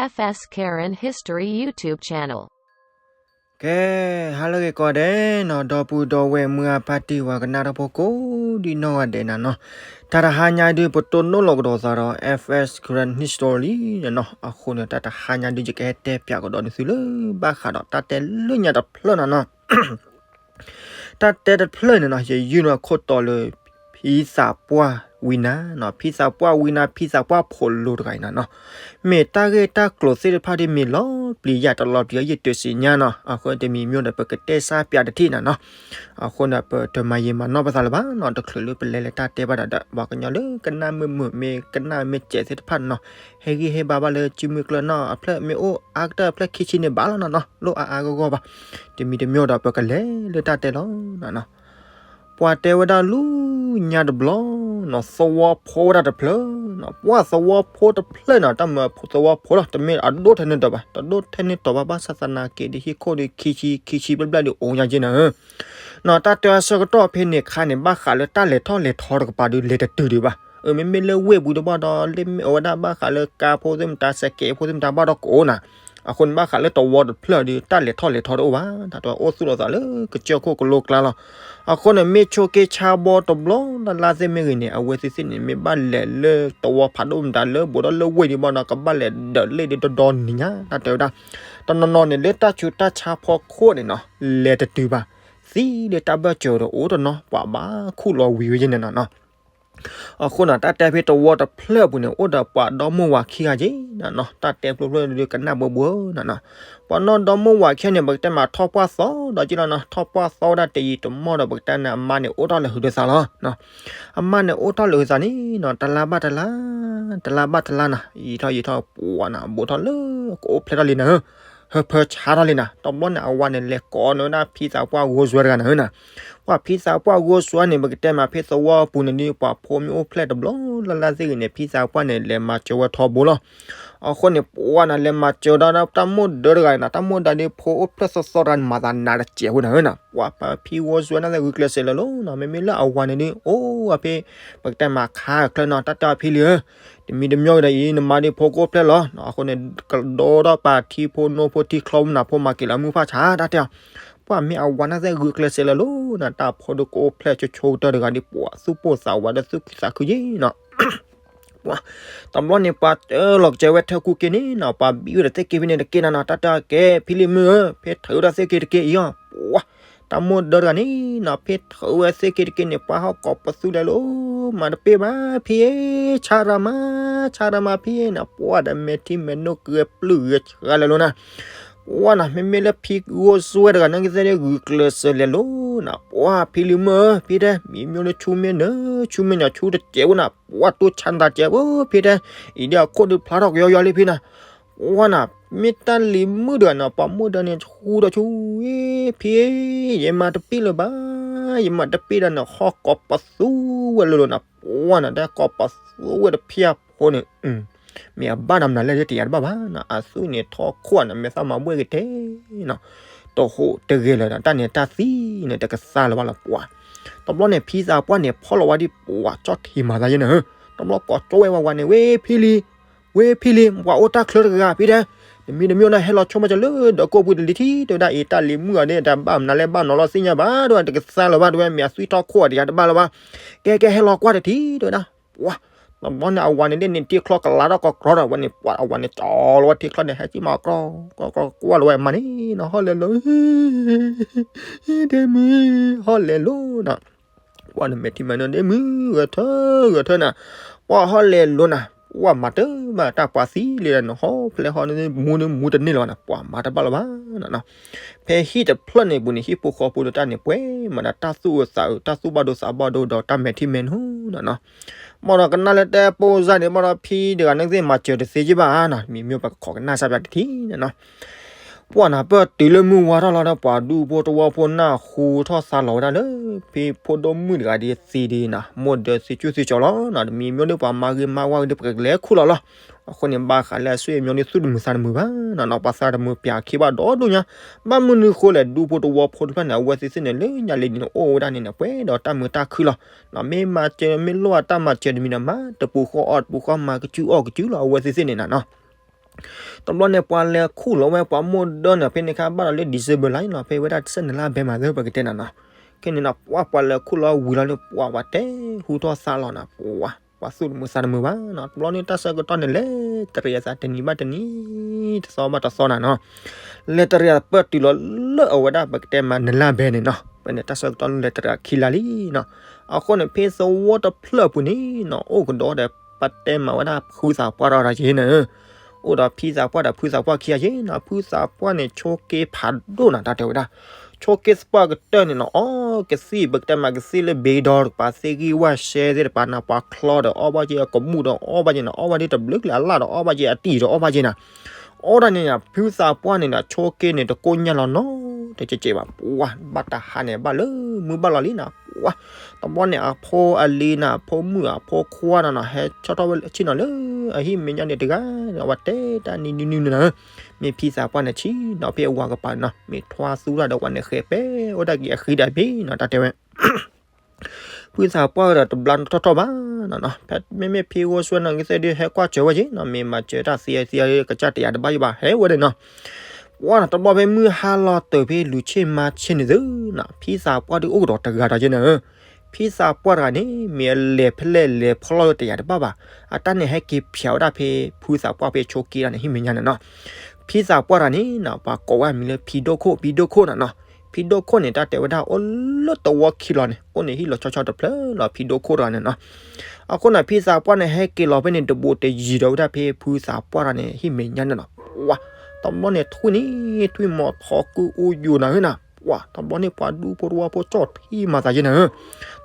F S Karen History YouTube channel. ကဲ, ဟါလၢအဂ့ၤကိးဂၤဒဲးနီၤ, ဒီပုၢ်ဒီဝဲၢ်မုၢ်အဖါတံၢ်ဝၤကနၣ်တၢ်ဖိကိးဒံနီၢ်ဂၤဒဲးနၤနီၤ, တၢ်တဟါညါဒုး ပတိၢ်နီၣ်လီၤကဒီးသးဒီး F S Karen History နီၤနီၤ, အဃိန့ၣ် တၢ်တဟါညါဒုး ယကဟဲတဲပၠးကဒီးနသုလၢ ဘၣ်ဃးဒီးတၢ်တဲလၢညါတဖျၢၣ်နီၤနီၤ တၢ်တဲတဖျၢၣ်န့ၣ်နီၤ, ယယုၢ်န့ၢ်ခိၣ်တီလၢ ဖံသးပှၢ်ဝံနါနီၤ, ဖံသးပှၢ်ဝံနါ ဖံသးပှၢ်ဖိလိၤတဂၤအံၤနီၤနီၤ, မ့ၢ်တၢ်ဂ့ၢ်တၢ်ကျိၤသ့ၣ်တဖၣ်ဒ်မ့ၢ်လီၤပျံၤယၤတလီၤပျံၤအီၤ ယတစံးညါနီၤ, အဃိတမံၤမံၤဒီး ပကတဲစၢ်ပၠးတထံၣ်နီၤနီၤ, အဃိန့ၣ် ပတမၤယံာ်မၤနီၢ်ပသးလၢၤဘၣ်နီၤ, တချုးလၢပလဲၤလၢတၢ်တဲဘၣ်ဒီး ပှၤကညီလၢကနၣ်မုာ်မုာ် မ့ၢ်ကနၣ်မ့ၢ်စဲးသ့ၣ်တဖၣ်နီၤနီၤ, ဟဲဂံၢ်ဟဲဘါဘၣ်လၢ စုမုၢ်ကျၢၢ်နီၤ အဖျၢၣ်မ့ၢ်အိၣ်အါကတၢၢ်အဖျၢၣ်ခံဆံန့ၣ်ဘၣ်လီၤနီၤနီၤ, လိၣ်အါအါဂီၢ်ဂီၢ်ဘၣ်, တမံၤတမံၤဒီး ပကလဲၤလၢတၢ်တဲလီၤနီၤနီၤ. ပှၤတဲဝဲဒၣ်လၢညါတဘျီနီၤ, သဝီဖိဝဲဒၣ်တဖျၢၣ်နီၤ, ပှၤသဝီဖိတဖျၢၣ်နီၤ, တၢ်မ့ၢ်သဝီဖိလီၤ, တမ့ၢ်အဒိၣ်ထဲန့ၣ်ဒီးဘၣ်, တဒိၣ်ထဲန့ၣ်ဒီးဘၣ်, ဘၣ်ဆၣ်သနာ်က့ဒီး ဟံၣ်ခိၣ်ဒီး ခံဆံ ခံဆံဘျဲၣ်ဘျဲၣ်ဒီး အိၣ်ညါက့နၤဧၢ နီၤ, တၢ်တဲအဆၢကတီၢ်ဖဲန့ၣ်ခါန့ၣ် ဘၣ်ဃးလၢတၢ်လဲၤထီၣ်လဲၤထီတကပၤဒီး လဲၤတတုၤဒံးဘၣ်, အမ့မ့ၢ်လၢဝ့ၢ်ပူၤတဘၣ်ဒီး လၢမ့ၢ်အဝဲဒၣ်ဘၣ်ဃးလၢကါဖိသ့ၣ်မတၤ စဲးကဲးဖိသ့ၣ်မတၤဘၣ်ဒီးကအိၣ်နၤ, အဃိန့ၣ် ဘၣ်ဃးလၢသဝီတဖျၢၣ်ဒီး တၢ်လဲၤထီၣ်လဲၤထီတအိၣ်ဘၣ်, တၢ်တဲအိၣ်သူၣ်လီၤသးလၢကစၢၢ်ခိၣ်ကလိကျါလီၤ. အဃိန့ၣ် မ့ၢ်ဆိးက့ဆါဘီတဘျီလၢ်လၢ်သ့ၣ်မ့ၢ်ဂ့ၤန့ၣ် အဝဲသ့ၣ်သ့ၣ်န့ၣ် မ့ၢ်ဘၣ်လဲၤလၢသဝီဖးဒိၣ်မတၤလၢဘူးဒီးလၢဝ့ၢ်ဒံးဘၣ်နီၤ, ကဘၣ်လဲၤဒၢးလ့ၣ်ဒီးဒီနံၤညါ, တၢ်တဲဝဲဒၣ် တနီၤနီၤန့ၣ် လၢတၢ်ဆူးတၢ်ဆါဖီခိၣ်န့ၣ်နီၤ, လဲၤတတုၤဘၣ်, သံလၢတၢ်ဘၢၣ်စၢၤဒီးအိၣ်တနီၤ ပှၤဘၣ်ခူၣ်လီၤဝံၤဝဲယဲန့ၣ်နီၤနီၤ. အဃိန့ၣ် တၢ်တဲဖဲသဝီတဖျၢၣ်အပူၤန့ၣ် အိၣ်ဒီးပှၤဒီမါဝၤခံဂၤက့နၤနီၤ, တၢ်တဲဖျိဖျိဒုးကနၣ်ဘိဘိနၤနီၤ, ပှၤနီၢ်ဒီမါဝၤခံဂၤန့ၣ် ပကတဲမးထီၣ်ပှၢ်သီဒီးက့လီၤနီၤ, ထီၣ်ပှၢ်သီဝဲဒၣ်တယံာ်တမီၢ်ဒီး ပကတဲန့ၣ် အမါန့ၣ်အိၣ်ထီၣ်လၢဟုးဒီးသးလီၤ. အမါန့ၣ်အိၣ်ထီၣ်လၢဟုးသးန့ၣ်နီၤ, တလါဘၣ်တလါ, တလါဘၣ်တလါနၤ, ယံာ်ထီၣ်ယံာ်ထီၣ် ပှၤနၤဘူးထီၣ်လၢကအိၣ်ဖျဲၣ်ထီၣ်လံနၤဧၢ, ဟၢဖၢဆါထီၣ်လံနၤ, တဘျီန့ၣ် အဝၤန့ၣ် လဲၤကိးန့ၢ်ဝဲဒၣ်ဖံသးပှၢ်ဂိၢ်စွဲတဂၤနၤဧၢနၤ, ပှၤဖံသးပှၢ်ဂိၢ်စွဲန့ၣ် ပကတဲမးဖဲသဝီပူၤန့ၣ်ဒုး ပှၤဖိမ့ၢ်အိၣ်ဖျဲၣ်တဘျီလၢ်လၢ်သ့ၣ်ဂ့ၤန့ၣ် ဖံသးပှၢ်န့ၣ် လဲၤမၤစၢၤဝဲထီဘိလီၤ. အဃိန့ၣ် ပှၤနၤလဲၤမၤစၢၤဒီးတၢ်မိၢ်ဒၢတဂၤန့ၣ်နၤ, တၢ်မိၢ်ဒၢဒီးဖိအိၣ်ဖျဲၣ်သီသီတဂၤန့ၣ် မၤသးနးတစဲးဖိနၤဧၢနၤ, ပှၤဖံဂိၢ်စွဲန့ၣ်သ့ၣ်ဂုာ်ကျဲးစၢးလၢာ်လီၤနၤ, မ့မ့ၢ်လၢအဝၤန့ၣ်ဒုး အိၣ်ဝဲဖဲ ပကတဲမးခါအချၢနီၤ, တၢ်တဲအီၤဖံလံၤဧၢ တမံၤတမံၤကဒီးအံၤ နမါဒုးဖိကအိၣ်ဖျဲၣ်လီၤ, အဃိန့ၣ် ကဒိထီၣ်ပာ်ထံဖိနိဖိထံချီမနၤဖိ မၤက့ၤလီၤမုၢ်ဖၣ်ဆါ တၢ်တဲအီၤ, ပှၤမ့ၢ်အဝၤန့ၣ်သ့ၣ်ဂုာ်ကျဲးစၢးလၢာ်လီၤနၤ, တၢ်ဖိဒုးကအိၣ်ဖျဲၣ်ဆိဆိကတၢၢ်တဂၤဒီး ပှၤသူၣ်ပိၢ်သးဝးဒီးသူၣ်ခုသးခုယ့ၣ်နီၤ ပှၤ တဘျီန့ၣ် ပှၤတၢၢ်လီၤကစၢၤဝဲထၢၣ်ကူၣ်က့န့ၣ်နီၤ, ပှၤဘံၣ်ဝဲဒီးသ့ၣ်က့ဖဲန့ၣ်တက့ၢ်နၤနီၤ, တၢ်တဲအီၤကဲ ဖံလံၤမုၣ်ဧၢ ဖဲထုးဝဲဒၣ်သ့ၣ်က့တက့ၢ်အံၤအီၤ, ပှၤ တၢ်မိၢ်ဒၢတဂၤန့ၣ်နီၤ ဖဲထုးဝဲသ့ၣ်က့တက့ၢ်န့ၣ် ပှၤဟီၣ်ကိးပသူလဲၤလီၤ, မၤတပ့ၢ်ဘၣ်ဖံဧၢ, ဆါရၤမး, ဆါရၤမးဖံဧၢနီၤ, ပှၤဒီးမဲာ်ထံမဲာ်နိဂဲၤပျုၢ်ဂဲၤဆှါလဲၤလီၤနၤ ပှၤနၤ မ့မ့ၢ်လၢဖံဂိၢ်စွဲတဂၤန့ၣ်ကသ့ၣ်န့ၣ် ဂုာ်ကျဲးစၢးလဲၤလီၤနၤ, ပှၤဖံလံၤမုၣ်ဧၢ ဖံတဲ မံၤမ့ၢ်လၢဆူမဲာ်နၢၤ ဆူမဲာ်ညါဆူတစဲးဖိနၤ, ပှၤတိၢ်ဆါနသးစဲးဖိ ဖံတဲ, အံၤဒ်အခိၣ်ဒုးဖျါထီၣ်ကယီယီလံဖံနၤ, ပှၤနၤ မ့ၢ်တၢ်လံၤမုၣ်တဂၤနၤ ပှၤမိၢ်ဒၢန့ၣ်ဆူဒီးဆူ, ဖံ, ယမၤတပ့ၢ်လၢၤဘၣ်, ယမၤတပ့ၢ်ဒီးနဟီၣ်ကိးပသူဝဲလီၤလီၤနၤ, ပှၤနၤ တၢ်ကိးပသူဝဲတဖံအဖိန့ၣ် မ့ၢ်အဘၣ်နီတမံၤလဲၣ် တယာ်တဘၣ်ဘၣ်နီၤ, အသူၣ်န့ၣ်ထီၣ်ခိၣ်နၤ မဲာ်သၣ်မၤဘှဲၣ်က့ၤထဲနီၤ, တဟူးတဂဲၤလၢၤဒီး တၢ်န့ၣ်တၢ်သံန့ၣ် တကသါလၢၤဘၣ်လီၤပှၤ, တဘျီန့ၣ် ဖံသးပှၢ်န့ၣ် ဖီၣ်လီၤဝဲဒ်ပှၤ ကၠီၣ်ထံးမၤသးယဲန့ၣ်ဧၢ, တဘျီကိးကၠီဝဲဝဲဝဲန့ၣ် ဝဲဖံလံၤ, ဝဲဖံလံၤ ပှၤအိၣ်တၢ်ချၢတဂၤဖံတဲ, တမံၤတမံၤန့ၣ် ဟဲလီၤဆိကမိၣ်ကၢၤလၢဒီးကိၣ်ပူၤတလံၤထံ တဲဝဲဒၣ်အံၤ တၢ်လံၤမုၣ်အီၤန့ၣ် တၢ်ဘၣ်မနုၤလဲၣ်ဘၣ်နီၤလီၤသ့ၣ်ညါဘၣ် တဲဝဲ တကသါလၢၤဘၣ် တဲဝဲ မ့ၢ်အသွံၣ်ထီၣ်ခိၣ်အီၤတယာ်တဘၣ်လၢၤဘၣ်, ကဲကဲဟဲလီၤကွၢ်တထံ တဲဝဲဒၣ်, ပှၤ တဘျီန့ၣ် အဝၤန့ၣ်ဒ်န့ၣ် တ့ချီကလးထီၣ်ကကြီဒီး ဝဲန့ၣ် ပှၤ အဝၤန့ၣ် ကၠီလီၤဝဲထံချီန့ၣ် ဟဲကံၣ်မးကြီကြီ ကွၢ်လီၤဝဲအမါန့ၣ်နီၤ ဟီၣ်လဲၤလိၤ ဒဲမုၣ် ဟီၣ်လဲၤလိၤနီၤ, ပှၤန့ၣ်မဲာ်ထံမဲာ်နိ ဒဲမုၣ် ဂဲၤထၢ ဂဲၤထၢနၤ, ပှၤဟီၣ်လဲၤလိၤနၤ, ပှၤမၤတဘၣ်တၢ်ပှၤသံလံဒီးနဟီၣ်ဖျဲၣ်ဟီၣ်န့ၣ် မူန့ၣ်မူတန့ၢ်လၢၤဘၣ်နၤ ပှၤမၤတဘၣ်လၢၤဘၣ်နီၤ, ဖဲဟံၣ်တဖျၢၣ်န့ၣ်အပူၤန့ၣ် ဟံၣ်ဖိဃီဖိဒီးတၢ်န့ၣ် ပှဲၤမးဒီးတၢ်သူၣ်အုးသးအုး တၢ်သူၣ်ဘၣ်ဒိသးဘၣ်ဒိဒီးတၢ်မဲာ်ထံမဲာ်နိနီၤနီၤ ဘၣ်ဒီးကနၣ်လၢတဲပိၢ်စၢ်န့ၣ် ဘၣ်ဒီးဖံတဂၤန့ၣ်သ့ၣ်မၤစၢၤတသ့က့ၢ်ဘၣ်နီၤ, မ့ၢ်မ့ၢ်ပကခိးကနၣ်စၢ်ပၠးတထံၣ်နီၤနီၤ, ပှၤနၤ ပၢၢ်တုၤလၢမုၢ်ဝါထီၣ်လီၤဒီး ပှၤဒူဖိတဝီဖိနၢ်ဟူထီၣ်သါလီၤဝဲဒၣ်လၢ ဖံဖိဒိၣ်မုၣ်တဂၤဒ်သံဒ်နၤ မိၢ်ဒၢသံကၠူၣ်သံကၠီလီၤနီၤ, တမံၤမ့ၢ်ဒီးပှၤမၤဂ့ၤမၤဝါဂ့ၤဒီး ပကလဲၤခူၣ်လီၤလီၤ, အဃိန့ၣ် ဘၣ်ဃးလၢအဆွေအမျိုးန့ၣ် သူၣ်တမုာ်သးတမုာ်ဘၣ်နီၤနီၤ, ပှၤသးတမုာ်ပၠးခံဘၣ်ဒီဒိၣ်ညါ, ဘၣ်မနုၤဃိလဲၣ် ဒူဖိတဝီဖိတဖၣ်န့ၣ် အဝဲသ့ၣ်သ့ၣ်န့ၣ် လၢညါလံန့ၣ် အိၣ်ဝဲဒၣ်န့ၣ်န့ၣ် ပှဲၤဒီးတၢ်မုာ်တၢ်ခုလီၤ, မ့ၢ်မၤစၢၤ မ့ၢ်လိၣ်အတၢ်မၤစၢၤတမံၤဒီး မၤတပူၤဃီအီၣ်တပူၤဃီ မၤကစုအီၣ်ကစုလီၤ အဝဲသ့ၣ်သ့ၣ်န့ၣ်နၤနီၤ တဘျီန့ၣ် ပှၤလဲၤခူၣ်လီၤဝဲပှၤမိၢ်ဒၢန့ၣ် ဖဲန့ၣ်ခါဘၣ်ဒီးလၢ December လါန့ၣ်နီၤ, ဖဲဝဲဒၣ်တဆၢနံၣ်လါဘဲမးသ့ ပကတဲနၤနီၤ. ခဲန့ၣ်နီၤ ပှၤ ပှၤလဲၤခူၣ်လီၤဝံၤလီၤန့ၣ် ပှၤ ပှၤတဲဟူထီၣ်သါလီၤနၤ, ပှၤ ပှၤသူၣ်တမုာ်သးတမုာ်ဘၣ်နီၤ. တဘျီန့ၣ် တၢ်ဆၢကတီၢ်န့ၣ် လဲၤတရံးအသးတနံၤဘၣ်တနံၤ တသီဘၣ်တသီနၤနီၤ. လဲၤတရံးပၢၢ်တုၤလီၤလၢအဝဲဒၣ် ပကတဲမး နံၣ်လါဘဲန့ၣ်နီၤ. ဖဲန့ၣ် တၢ်ဆၢကတီၢ်န့ၣ် လဲၤတရံးခံလါလံနီၤ. အဃိန့ၣ် ဖဲသဝီတဖျၢၣ်ပူၤန့ၣ်နီၤ အိၣ်ကဒီးဒီး ပတဲမးဝဲဒၣ်ဖုသးပှၢ်တဂၤဒီးက့ၤန့ၣ် အိၣ်ဒီးဖံသးပှၢ်ဒီးဖုသးပှၢ်ခံဂၤက့ၤနီၤ. ဖုသးပှၢ်န့ၣ် ဆိးက့ဖးဒိၣ်နၤ တၢ်တဲဝဲဒၣ်. ဆိးက့သပှၢ်ကတၢၢ်န့ၣ်နီၤ အီကသံၣ် ပကတဲမးကသံၣ်လၢဘ့ဒီးတကပၤ သ့ၣ်ဂံၢ်ဝၣ်ရှဲသ့ၣ်တကပၤနၤ ပှၤချီဒီးအီၣ်ဘၣ်က့ၤ အကမူၣ်ဒီးအီၣ်ဘၣ်က့ၤနီၤ အီၣ်ဘၣ်ဒ်တဘျုးကလၢၤ အလၣ်ဒီးအီၣ်ဘၣ်က့ၤ အတံၢ်ဒီးအီၣ်ဘၣ်က့ၤနၤ. အီၣ်ဒၣ်န့ၣ် ဖုသးပှၢ်န့ၣ်ဒီး ဆိးက့န့ၣ် တကိၢ်ညၣ်လီၤနီတကဲးဘၣ် ပှၤ ဘၣ်တဟါန့ၣ် ဘၣ်လၢမုၢ်ဘၣ်လီၤလံနၤ ပှၤ တဘျီန့ၣ် အဖိအလံၤနၤ အဖိမုၣ်အဖိခွါနၤနီၤ ဟဲဆီၣ်ထီၣ်ဝဲဆ့ၣ်နီၤလၢ အဟံၣ်မဲာ်ညါန့ၣ်တဂၤ အဝဲတဲတၢ်နံၤနံၤနံၤနၤဧၢ, မ့ၢ်ဖံသးပှၢ်န့ၣ်ဆ့ၣ်နီၤဖဲအဝၤကပၤန့ၣ်နီၤ မ့ၢ်ထွါသူတၢ်ဒီးဝဲန့ၣ်ဃဲၤပဲ အိၣ်ဒၣ်က့ၤအဃံဒီးဘ့ၣ်နီၤ တၢ်တဲဝဲ ဖုသးပှၢ်ဒီးတဘျါနီၣ်ထီၣ်ထီၣ်ဘၣ်နီၤနီၤ ဖဲမ့မ့ၢ်ဖံဂိၢ်စွဲနီၤ ကသ့ၣ်ဒုးဟဲကွၢ်စၢၤဝဲက့ၤနီၤ မ့ၢ်မၤစၢၤတၢ်သံအသံအကစၢ်တယၤတဘၣ်ယဘၣ် ဟဲဝဲဒၣ်နီၤ ပှၤနီၤ တဘျီဖဲမုၢ်ဟါလီၤတုၤဖဲလွံၢ်ဆ့ၣ်မါဆ့ၣ်န့ၣ်သုနီၤ ဖံသးပှၢ်ဒုးအိၣ်ကဒီးတဂၤဒီးက့ၤနၤဧၢ, ဖံသးပှၢ်တဂၤန့ၣ် မ့ၢ်အလဲၤဖဲလဲၣ်လဲၤဖီလီၤလၢတယၤတဘၣ်ဘၣ်, အတၢ်န့ၣ်ဟဲက့ၤဖျိးဝဲဒၣ်ဖဲ ဖုသးပှၢ်ဖဲဆိးက့တၢ်န့ၣ် ဟံၣ်မဲာ်ညါန့ၣ်နီၤ, ဖံသးပှၢ်တဂၤန့ၣ်နီၤ ပှၤကိးဝဲအမံၤလၢဖံဒိၣ်ခိၣ် ဖံဒိၣ်ခိၣ်နီၤနီၤ, ဖံဒိၣ်ခိၣ်န့ၣ် တၢ်တဲဝဲဒၣ်အိၣ်လၢသဝီခံလီၤန့ၣ် အိၣ်န့ၣ်ဟံၣ်လီၤဆီဆီတဖျၢၣ်လီၤ ဖံဒိၣ်ခိၣ်တဂၤန့ၣ်နီၤ အဃိန့ၣ် ဖံသးပှၢ်န့ၣ် ဟဲက့ၤလီၤဖဲန့ၣ် တဘူးတယံၤဒီးဝဲဒၣ်ဖဲဖုသးပှၢ်တဂၤန့ၣ် ဟံၣ်မဲာ်ညါန့ၣ်နီၤ, ပှၤ တဘျီန့ၣ်ထွံၣ်န့ၣ် ထွံၣ်မီၤထီၣ်ကုၢ်အူယိာ်နၤဧၢနၤ, ပှၤ တဘျီန့ၣ်ပှၤဒူဖိတဝီဖိကၠီၣ်ထံမၤသးယဲနၤဧၢ,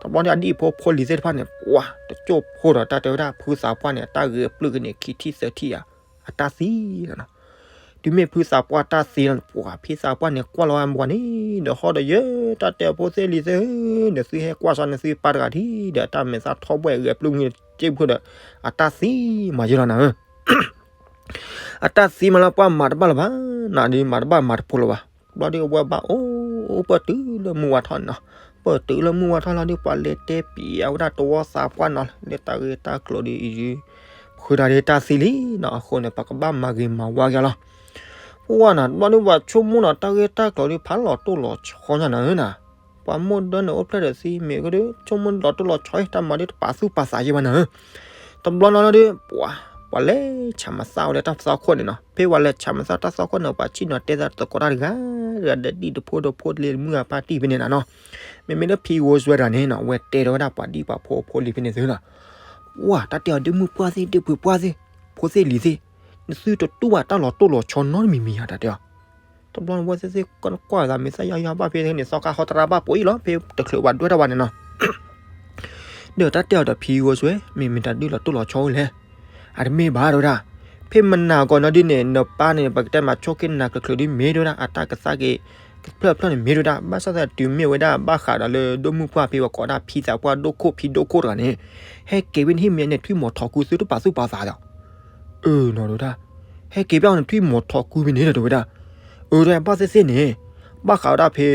တဘျီန့ၣ်အဒံၣ်ဖိဖိလံၤသ့ၣ်တဖၣ်န့ၣ် ပှၤ တကၠိၢ်ဖိဒီးတၢ်တဲဝဲဒၣ်ဖုသးပှၢ်န့ၣ် အတၢ်ဂဲၤပျုၢ်က့ၤန့ၣ် ခံထံၣ်သၢထံၣ်ဧါ, အတၢ်သံလီၤနီၤ တုၤမ့ၢ်ဖုသးပှၢ်တၢ်သံလီၤန့ၣ် ပှၤ ဖံသးပှၢ်န့ၣ် ကွၢ်လီၤဝဲပှၤန့ၣ် ဒီးဟီၣ်ဒီးယဲ တၢ်တဲအဖိသ့ၣ်လံၤသ့ၣ်ဧၢ, နသုဟဲကွၢ်စီနသုပၢ်တဂၤထံၣ်ဒီး အတၢ်မဲာ်သၣ်ထီၣ်ဘှဲၣ်ဂဲၤပျုၢ်ဝံၤ စ့ၢ်ဖိဒီး အတၢ်သံမၤယဲလီၤနၤဧၢ, အတၢ်သံမၤလၢပှၤမၤတဘၣ်လၢၤဘၣ်, နဒုးမၤတဘၣ်မၤတဖိလၢၤဘၣ်, ဘျီဒုးအဝဲဘၣ်အိၣ်ပၢၢ်တုၤလၢမုၢ်ဝါထီၣ်န့ၣ်နီၤ, ပၢၢ်တုၤလၢမုၢ်ဝါထီၣ်လီၤဒုး ပှၤလဲၤတဲပျးဝဲဒၣ်သဝီသးပှၢ်နီၤ လၢတၢ်ဂ့ၢ်တၢ်ကျိၤဒုးအံၤ ဖုတဂၤဒုးတၢ်သံလံနီၤ, အဃိန့ၣ် ပကဘၣ်မၤဂ့ၤမၤဝါက့ၤလီၤ. ပှၤနီၤ တဘျီဒုးပှၤဆိကမိၣ်နီၤ တၢ်ဂ့ၢ်တၢ်ကျိၤဒုးဖးလီၤတိၢ်လီၤဆီညါနၤဧၢနၤ, ပှၤမိၢ်ဒၢန့ၣ်အိၣ်ဖျဲၣ်ဒီးသံမ့ၢ်ကဒုး ဆိကမိၣ်လီၤတိၢ်လီၤဆီ တၢ်မၤဒုးတပာ်သူၣ်ပာ်သးယဲဘၣ်နၤဧၢ, တဘျီနီၤဒုး ပှၤ ပှၤလဲၤဆၣ်မသၣ်ဝဲလၢတၢ်သီခိၣ်န့ၣ်နီၤ, ဖဲပှၤလဲၤဆၣ်မသၣ်တၢ်သီခိၣ်န့ၣ် ပှၤဆ့ၣ်နီၤတဲသးသကိးတၢ်တဂၤ တဂၤဒီးဒ်တဖိဒီးဖိလံၤမုၢ်ဂၤပၢ်တံၢ်ဖဲန့ၣ်နၤနီၤ, မ့မ့ၢ်လၢဖံဂိၢ်စွဲတဂၤန့ၣ်နီၤ အဝဲတဲထီၣ်ဝဲဒၣ်ပှၤဒံၣ်ပှၤဖိဖိလံၤဖဲန့ၣ်သုနီၤ ပှၤ တၢ်တဲအီၤဒုးမုၢ်ပှၢ်သ့ၣ် ဒုးပှ့ၤပှၢ်သ့ၣ် ဖိသ့ၣ်လံၤသ့ၣ်, နသုတတူၢ်ဘၣ်တၢ်လီၤတိၢ်လီၤဆီနီတမံၤမံၤဧါ တၢ်တဲအီၤ, တဘျီန့ၣ်ဝဲသ့ၣ်သ့ၣ်ကွၢ်သးမ့ၢ်သၣ်ယီၤယီၤဘၣ်ဖဲန့ၣ် သီခါဟီတရါဘၣ်ပှ့ၤအံၤလီၤ ဖဲတချုးပှၤဒွဲၣ်ထီၣ်ဘၣ်န့ၣ်နီၤ ဒီးတၢ်တဲအီၤဒီးဖံဂိၢ်စွဲ မ့ၢ်မ့ၢ်တၢ်ဒုးလီၤတိၢ်လီၤဆီအိၣ်လဲၣ်, အတမ့ၢ်ဘၣ်တဲဝဲဒၣ်, ဖဲမနၤကီးနီၤဒုးန့ၣ် နပၢ်န့ၣ် ပကတဲမးဆိက့နၤချုးချုးဒုးမ့ၢ်တဲဝဲဒၣ် အတၢ်ကသါက့ၤ ကဖျၢၣ်ဖျၢၣ်န့ၣ်မ့ၢ်တဲဝဲဒၣ် ဘၣ်ဆၣ်သနာ်က့တုၤမ့ၢ်ဝဲဒၣ်ဘၣ်ဃးဒီးလၢဒိၣ်မုၢ်ပှၢ်ဖဲပှၤကိးဒၣ်ဖံသးပှၢ်ဒိၣ်ခိၣ်ဖံဒိၣ်ခိၣ်တဂၤန့ၣ် ဟဲက့ၤဝဲန့ၣ်ဟံၣ်မဲာ်ညါန့ၣ် ထွံၣ်မီၤထီၣ်ကုသုတပာ်သူၣ်ပာ်သးဒီး အၢနီၤတဲဝဲဒၣ်, ဟဲက့ၤဖဲအံၤန့ၣ် ထွံၣ်မီၤထီၣ်ကုဖဲန့ၣ်ဒီးတဲဝဲဒၣ်, အၢ တဲဘၣ်သ့ၣ်သ့ၣ်န့ၣ်, ဘၣ်ဃးဝဲဒၣ်ဖဲ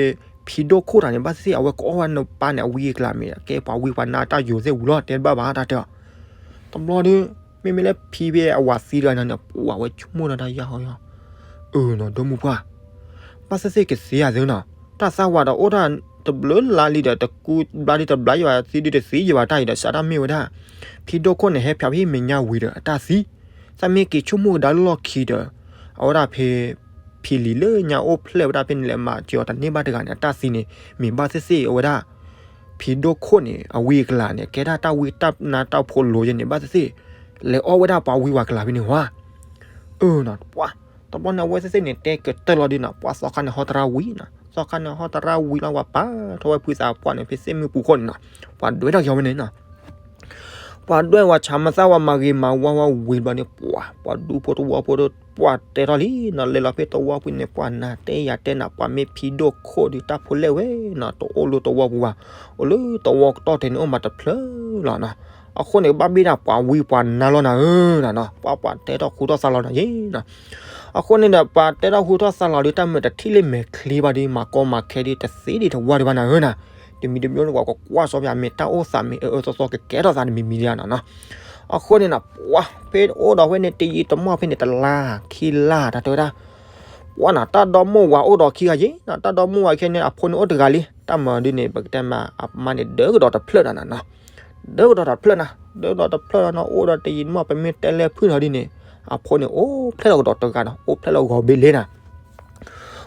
ဖံဒိၣ်ခိၣ်တဂၤန့ၣ် ဘၣ်သ့ၣ်သ့ၣ် အဝဲကအီၣ်ဝဲနပၢ်န့ၣ် အဝံအကလၤမ့ၢ် ကဲပှၤဝံပှၤနါတၢ်ယိာ်သ့ၣ်ဝံၤလီၤ တဲတဘၣ်ဘၣ်တၢ်တဲအီၤ, တဘျီဒီး မ့မ့ၢ်လၢဖံဖဲအဝၤသံတဂၤန့ၣ် ပှၤဝဲဆိကမိၣ်ဒီးတၢ်ယါဟီယါ အၢနီၤ ဒိၣ်မုၢ်ပှၢ်, ဘၣ်သ့ၣ်သ့ၣ်ကသ့ဧါသ့နီၤ, တၢ်သးဝးဒီးအိၣ်ဒၣ်တဘျုးလါလံဒီး တကူဘျါဒုးတဘျါယံၤဘၣ် သံဒုးတသံယံၤဘၣ်တၢ်အံၤဒီး စးထီၣ်မ့ၢ်ဝဲဒၣ် ဖံဒိၣ်ခိၣ်န့ၣ် ဟဲဖျါဖဲဟံၣ်မဲာ်ညါဝံၤဒီး အတၢ်သံ, သးမ့ၢ်က့ၤဆိကမိၣ်ကဒါလီၢ်ခံဒီး အဝဲဒၣ်ဖဲ ဖံလံၤလၢညါအိၣ်ဖျဲၣ်ဝဲဒၣ်ဖဲန့ၣ် လဲၤမၤစၢၤအီၤတန့ၢ်ဘၣ်တဂၤန့ၣ် အတၢ်သံန့ၣ် မ့ၢ်ဘၣ်သ့ၣ်သ့ၣ်အဝဲဒၣ် ဖံဒိၣ်ခိၣ်န့ၣ် အဝံအကလၤန့ၣ် ကဲဒၣ်တၢ်ဝံတၢ်နါတၢ်ဖိလိၤယဲန့ၣ် ဘၣ်သ့ၣ်သ့ၣ် လဲၤအီၣ်ဝဲဒၣ်ပှၤဝံပှၤကလၤဖဲန့ၣ်ဝဲ အၢနီၤ ပှၤ တဘျီန့ၣ် အဝဲသ့ၣ်သ့ၣ်န့ၣ် တဲကတၢၢ်လီၤဒုးနီၤ ပှၤသီခါန့ၣ်ဟီတရါဝံၤနီၤ သီခါန့ၣ်ဟီတရါဝံၤလီၤ ပှၤပာ်ထီၣ်ဝဲဖုသးပှၢ်န့ၣ် ဖဲသ့ၣ်မုၢ်ပူၤခိၣ်န့ၣ်နီၤ ပှၤဒွဲၣ်ထီၣ်က့ၤဝဲန့ၣ်နီၤ ပှၤဒွဲၣ်ဝဲဆၣ်မသၣ်ဝဲမၤဂ့ၤမၤဝါဝဲဝံၤဘျီန့ၣ် ပှၤ ပှၤဒူဖိတဝီဖိဒီး ပှၤတဲထီၣ်လံနီၤ လဲၤလီၤဖဲတဝီပူၤန့ၣ် ပှၤနၤတဲယၤတဲနၤ ပှၤမ့ၢ်ဖံဒိၣ်ခိၣ်ဒုးတၢ်ဖိလဲၣ်ဝဲနီၤ တအိၣ်လၢတဝီပူၤဘၣ် အိၣ်လၢတဝီကတီၢ်ထဲန့ၣ် အိၣ်မးတဖျၢၣ်လီၤနီၤ အဃိန့ၣ် ကဘၣ်ဘ့ၣ်ဒၣ်ပှၤဝံပှၤနါလီၤနၤဧၢနီၤ ပှၤ ပှၤတဲထီၣ်ဟူထီၣ်သါလီၤနၤယဲနီၤ အဃိန့ၣ်ဒီး ပှၤတဲထီၣ်ဟူထီၣ်သါလီၤဒုး တၢ်မုာ်တထံၣ်လၢမဲာ်ချံဘၣ်ဒုး မၤကီမၤခဲဒုး တသ့ဒံးတဝါဒံးဘၣ်နၤဧၢနီၤ တမံၤတမံၤန့ၣ် ပှၤကကွၢ်စီပျး မ့ၢ်တၢ်အိၣ်သးမ့ၢ်အၢအၢသီသီ ကကဲထီၣ်သးတမံၤမံၤဒံးဧါနီၤနီၤ အဃိန့ၣ်နီၤ ပှၤဖဲအိၣ်ဒီးဖဲန့ၣ် တယံာ်တမီၢ်ဖဲန့ၣ် တလါခံလါ တၢ်တဲဝဲဒၣ် ပှၤနီၤ တၢ်ဒီမိၢ်ဝၤအိၣ်ဒီးခံဂၤယ့ၤနီၤ, တၢ်ဒီမိၢ်ဝၤခံဂၤန့ၣ် အဖိန့ၣ်အိၣ်တဂၤလံ, တၢ်မၤဒ်န့ၣ် ပကတဲမး အမါန့ၣ် ဒၢကဒီးတဖျၢၣ်နီၤနီၤ, ဒၢကဒီးတဖျၢၣ်နီၤ, ဒၢကဒီးတဖျၢၣ်နီၤနီၤ အိၣ်ဒီးတယံာ်တမီၢ် ပမ့ၢ်တဲလဲၤဖုၣ်နီၤဒ်န့ၣ် အဖိန့ၣ်အိၣ်ဖျဲၣ်လီၤကဒီးတဂၤနီၤ, အိၣ်ဖျဲၣ်လီၤဂီၤဘ့လ့နီၤ